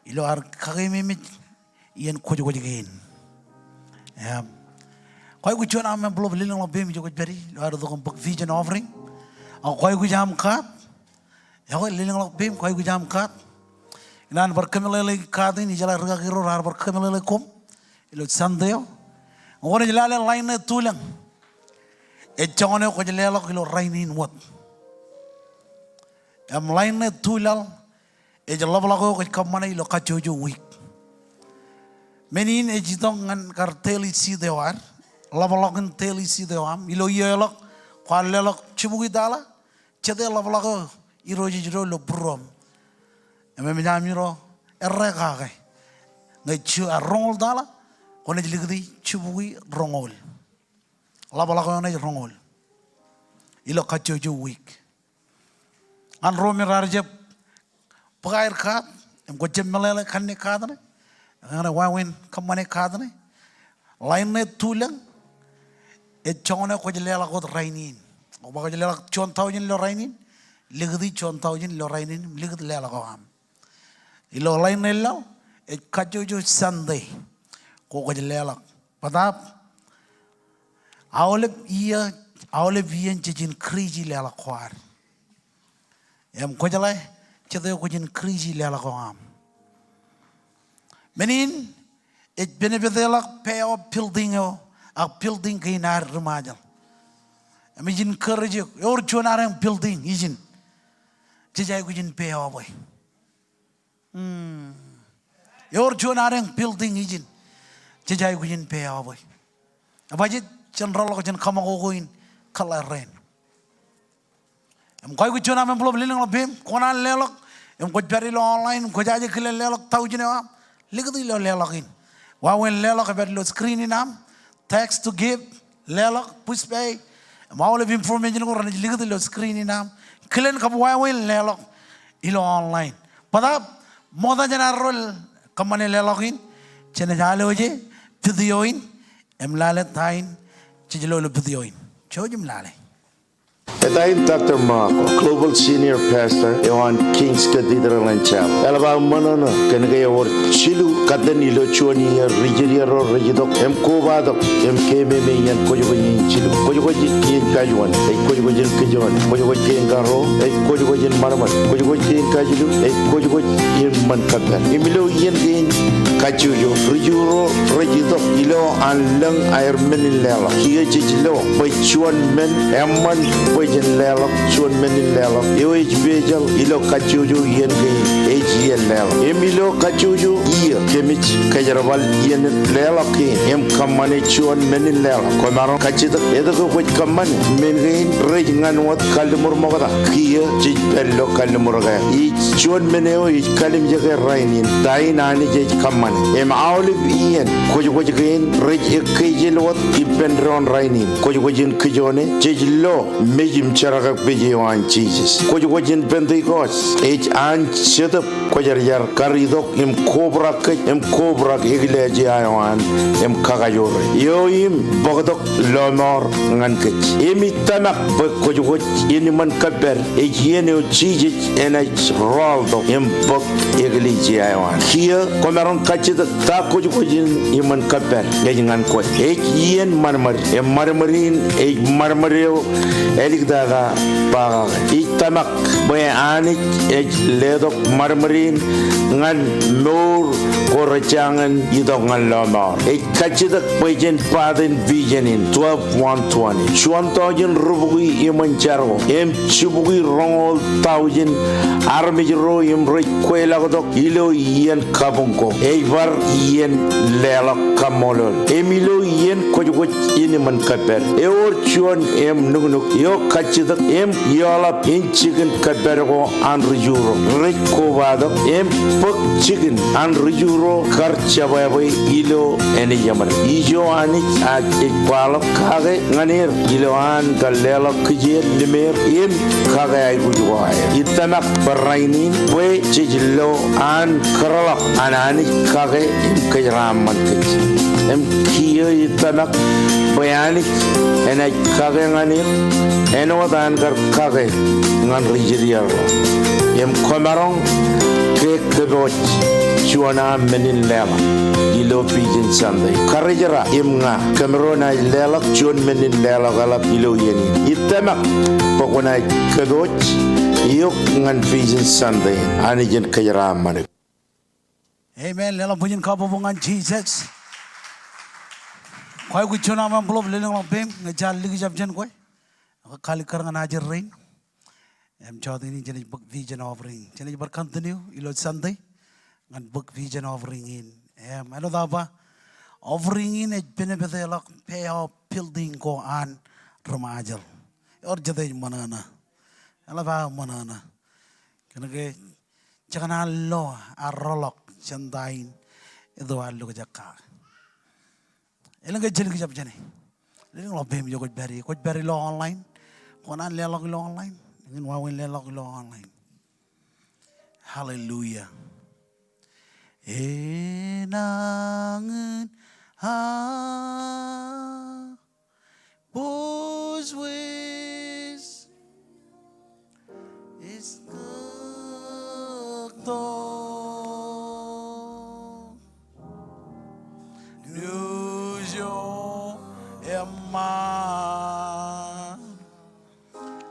ilo ad kakeememej iien kwōjkwōj kein. Im kwaikuj juon aṃ envelope, lelōñḷọk peiṃ ijo kwōj pād ie ilo ad itok im bōk vision offering. Ak kwaikuj aṃ kaat, ekwe lelōñḷọk peiṃ, kwaikuj aṃ kaat. Inaaj bar kōmeḷeḷeik kaat in, ijeḷā rikaki ro raar bar kōmeḷeḷeik koṃ ilo Sunday eo. Kwōnaaj lale line ṇe tulōñ ej joñan eo kwōj leḷọk ilo rainin wōt. Im line ṇe tulaḷ ej ḷapḷọk eo kwōj kōṃṃane ilo kajjojo wiik. Men in ej itok ñan kar daily seed eo ad, ḷapḷọk in daily seed eo aṃ. Ilo iiō eḷọk kwaar leḷọk jibukwi taḷa, jete ḷapḷọk eo Irooj ej itok ilo būruōṃ. Im emōj ami ro errā kake. Ñe ej roñoul taḷa, kwōnaaj likūti jibukwi roñoul. Ḷapḷọk eo ṇe ej roñoul ilo kajjojo wiik. Ñan ro me raar jab bōk aer kaat im kwōj jab meḷeḷe kanne kaat ṇe, ñan wāween kōṃṃane kaat ṇe, line ṇe tulōñ ej joñan eo kwōj leḷọk wōt rainin. Ak ba kwōj leḷọk juon thousand ilo rainin, likūti juon thousand ilo rainin im likūt leḷọk eo aṃ. Ilo line ṇe laḷ ej kajjojo Sunday ko kwōj leḷọk. Bōtaab aolep iiō, aolep iien jej increase leḷọk ko ad. Im kwōjeḷā jete eo kwōj increase leḷọk eo aṃ. Men in ej benefit ḷọk pay off building eo, ak building kein ad ri-Ṃajeḷ. Im ij encourage eok, ewōr juon adeañ building ijin jej aikuj in pay off e. Hmm. Ewōr juon adeañ building ijin jej aikuj in pay off e. Ebajjek, jen rōḷḷọk jān kaṃakoko in kōḷḷā rein. Im kwaikuj juon aṃ envelope, lelōñḷọk peiṃ, kwōnaaj leḷọk, im kwōj pād ilo online, im kwōj aje kilen leḷọk thousand eo aṃ, likūt ilo leḷọk in. Wāween leḷọk ej pād ilo screen in aṃ, text to give, leḷọk, Pushpay, im aolep information ko renaaj likūt ilo screen in aṃ. Kilen kab wāween leḷọk ilo online. Bōtaab ṃokta jān ad roll kōṃṃane leḷọk in, jenaaj alwōje video in, im lale ta in jej lo ilo video in. Jouj im lale. Eta in Doctor Mark, Global Senior Pastor eo an King's Cathedral and Chapel. Eḷap aō ṃōṇōṇō kōn ke ewōr jilu katten ilo juon iiō ri-Judea ro rej itok im kobatok im keememej iien kwōjkwōj in jilu. Kwōjkwōj in kajuon ej kwōjkwōj in kijoone. Kwōjkwōj kein karuo ej kwōjkwōj in ṃadṃōd. Kwōjkwōj kein kajilu ej kwōjkwōj in ṃōn kōppād. Im ilo iien kein kajjojo, ri-Ju ro rej itok ilo an lōñ aer men in leḷọk. Kiiō jej lo bwe juon men eṃṃan bwe jen leḷọk, juon men in leḷọk eo ej pejeḷ ilo kajjojo iien kein ej iien leḷọk. Im ilo kajjojo iiō kōmij kōjerbal iien leḷọk kein im kōṃṃane juon men in leḷọk. Kwōmaroñ kajjitōk etke kwōj kōṃṃane men kein rej ñan wōt kalliṃur ṃokta. Kiiō jej pād ilo kalliṃur kein. Ij juon men eo ij kallimjeke rainin, ta in Anij ej kōṃṃane. Im aolep iien kwōjkwōj kein rej ekkejel wōt ippān doon rainin. Kwōjkwōj in kijoone, jej lo mej im jerkakpeje eo an Jisōs. Kwōjkwōj in Pentekost ej an Jetōb Kwōjarjar kar itok im kobrak kōj im kobrak eklejia eo an im kakajoor eo im bōktok lọmọọr ñan kōj. Im ij tōmak bwe kwōjkwōj in ṃōn kōppād ej iien eo Jisōs enaaj rọọltok im bōk eklejia eo an. Kiiō kwōmaroñ Kajjitōk ta kwōjkwōj in iṃōn kōppād ej ñan kwe. Ej iien ṃadṃōd, im ṃadṃōd in ej ṃadṃōd eo āliktata ba kake. Ij tōmak bwe Anij ej letok ṃadṃōd in ñan mour ko rejjañin itok ñan lọmọọr. Ej kajjitōk bwe jen part in vision in twelve one twenty. Juon tọujin rubukwi iṃōn jar ko im jibukwi roñoul tọujin armej ro im rej kweilọktok ilo iien kabuñ ko. Ej bar iien leḷọk kaṃṃoolol. Im ilo iien kwōjkwōj in iṃōn kōppād, ewōr juon im nuknuk eo kajjitōk im eḷap in jikin kōppād ko an ri-Ju ro. Rej kobatok im bōk jikin an ri-Ju ro kar jebwābwe ilo āne jeṃaden. Ijo Anij ej kwaḷọk kake ñan er ilo an kar leḷọk kijeer, limeer im kake aikuj ko aer. Ij tōmak barāinwōt bwe jej lo an kōtḷọk an Anij kake im kōjeraaṃṃan kōj. Im kiiō ij tōmak bwe Anij enaaj kake ñan er āinwōt an kar kake ñan ri Israel ro. Im kwōmaroñ ke kōpooj juon aṃ men in leḷọk ilo Vision Sunday. Karijerā im ña kōmro naaj leḷọk juon men in leḷọk eḷap ilo iien in. Ij tōmak bwe kwōnaaj kōpooj eok ñan Vision Sunday. Anij en kōjeraaṃṃan eok. Amen. Leḷọk bwijin kabbokbok ñan Jisōs. Kwaikuj juon aṃ envelope, lelōñḷọk peiṃ, ñe jaar likjab jān kwe. Ak kaalikkar ñan ajri rein. Im jọteen in jenaaj bōk vision offering. Jenaaj bar continue ilo Sunday ñan bōk vision offering in. Im āinwōt aō ba, offering in ej benefit e ḷọk pay off building ko an ri-Ṃajeḷ. Ewōr jet ej ṃōṇōṇō. Eḷap aō ṃōṇōṇō. Kōnke jekōṇaan lo arro ḷọk jān ta in etto an lukjak kake. Elōñ ke ej likjab jāne. Lelōñḷọk peiṃ ijo kwōj pād ie. Kwōj pād ilo online. Kwōkōṇaan leḷọk ilo online. Eñin wāween leḷọk ilo online. Hallelujah. Enañin a Bōjwōj ej tōktōk nuuj eo eṃṃan.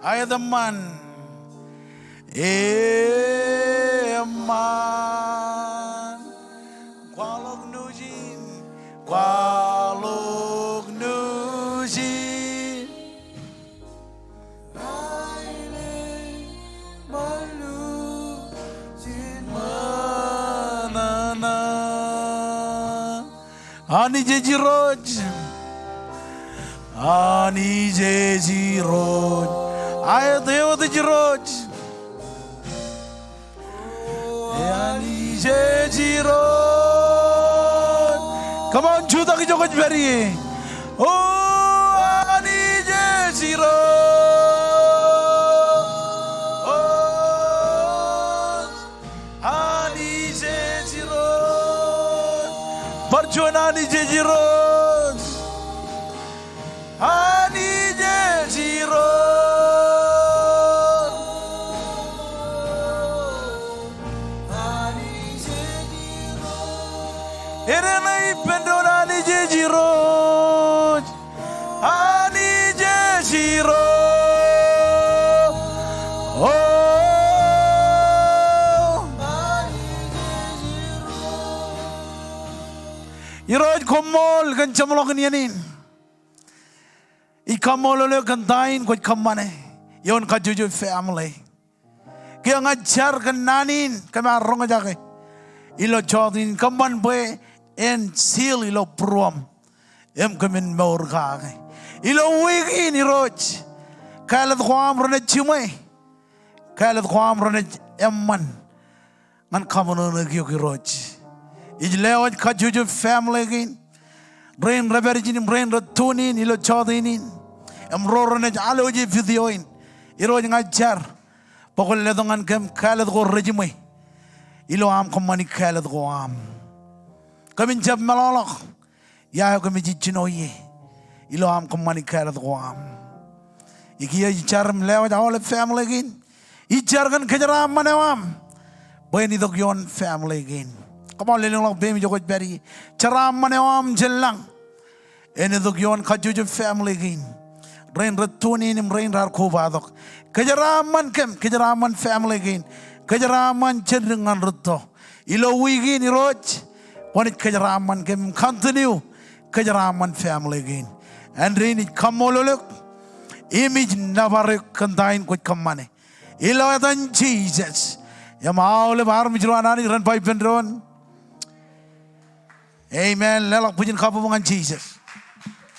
Aet eṃṃan. Eṃṃan. Kwaḷọk nuuj in, kwaḷọk nuuj in. Aelōñ ṃalu jān ṃōṇōṇō. Anij ej Irooj. Anij ej Irooj. Aet, ewōt ej Irooj. Anij ej Irooj. Come on, jutak ijo kwōj pād ie. O, Anij ej Irooj. O, Anij ej Irooj. Bar juon Anij ej Irooj. Anij ej Irooj. Anij ej Irooj. Enaaj ippān doon Anij ej Irooj. Anij ej Irooj. O. Irooj, koṃṃool kōn jeṃḷọkin iien in. Ij kaṃṃoolol eok kōn ta in kwōj kōṃṃane ioon kajjojo family. Kiiō ña ij jar kōn naan in kōm ar roñjake ilo jọteen in, kōṃṃan bwe en seal ilo būruōṃ im kōmin mour kake. Ilo wiik in Irooj, kāālōt ko aṃ renaaj jiṃwe, kāālōt ko aṃ renaaj eṃṃan ñan kaṃōṇōṇō eok Irooj. Ij lewōj kajjojo family kein, rein rej pād ijin im rein rej tune in ilo jọteen in, im ro renaaj alooj e video in. Irooj, ña ij jar bwe kwōn letok ñan kōm kāālōt ko rejiṃwe ilo aṃ kōṃṃani kāālōt ko aṃ. Kōmin jab meḷọkḷọk ia eo kōmij jino ie ilo aṃ kōṃṃani kāālōt ko aṃ. Kiiō ij jar im lewōj aolep family kein. Ij jar kōn kōjeraaṃṃan eo aṃ bwe en itok ioon family kein. Come on, lelōñḷọk peiṃ ijo kwōj pād ie. Jeraaṃṃan eo aṃ jān lañ en itok ioon kajjojo family kein. Rein rej tune in im rein raar kobatok. Kōjeraaṃṃan kōm, kōjeraaṃṃan family kein. Kōjeraaṃṃan jān dik ñan rūtto. Ilo wiik in Irooj, kwōnaaj kōjeraaṃṃan kōm im continue kōjeraaṃṃan family kein. Āindein ij kaṃṃoolol eok im ij nōbar eok kōn ta in kwōj kōṃṃane. Ilo etan Jisōs. Im aolep armej ro an Anij ren ba ippān doon, amen. Leḷọk bwijin kabbokbok ñan Jisōs.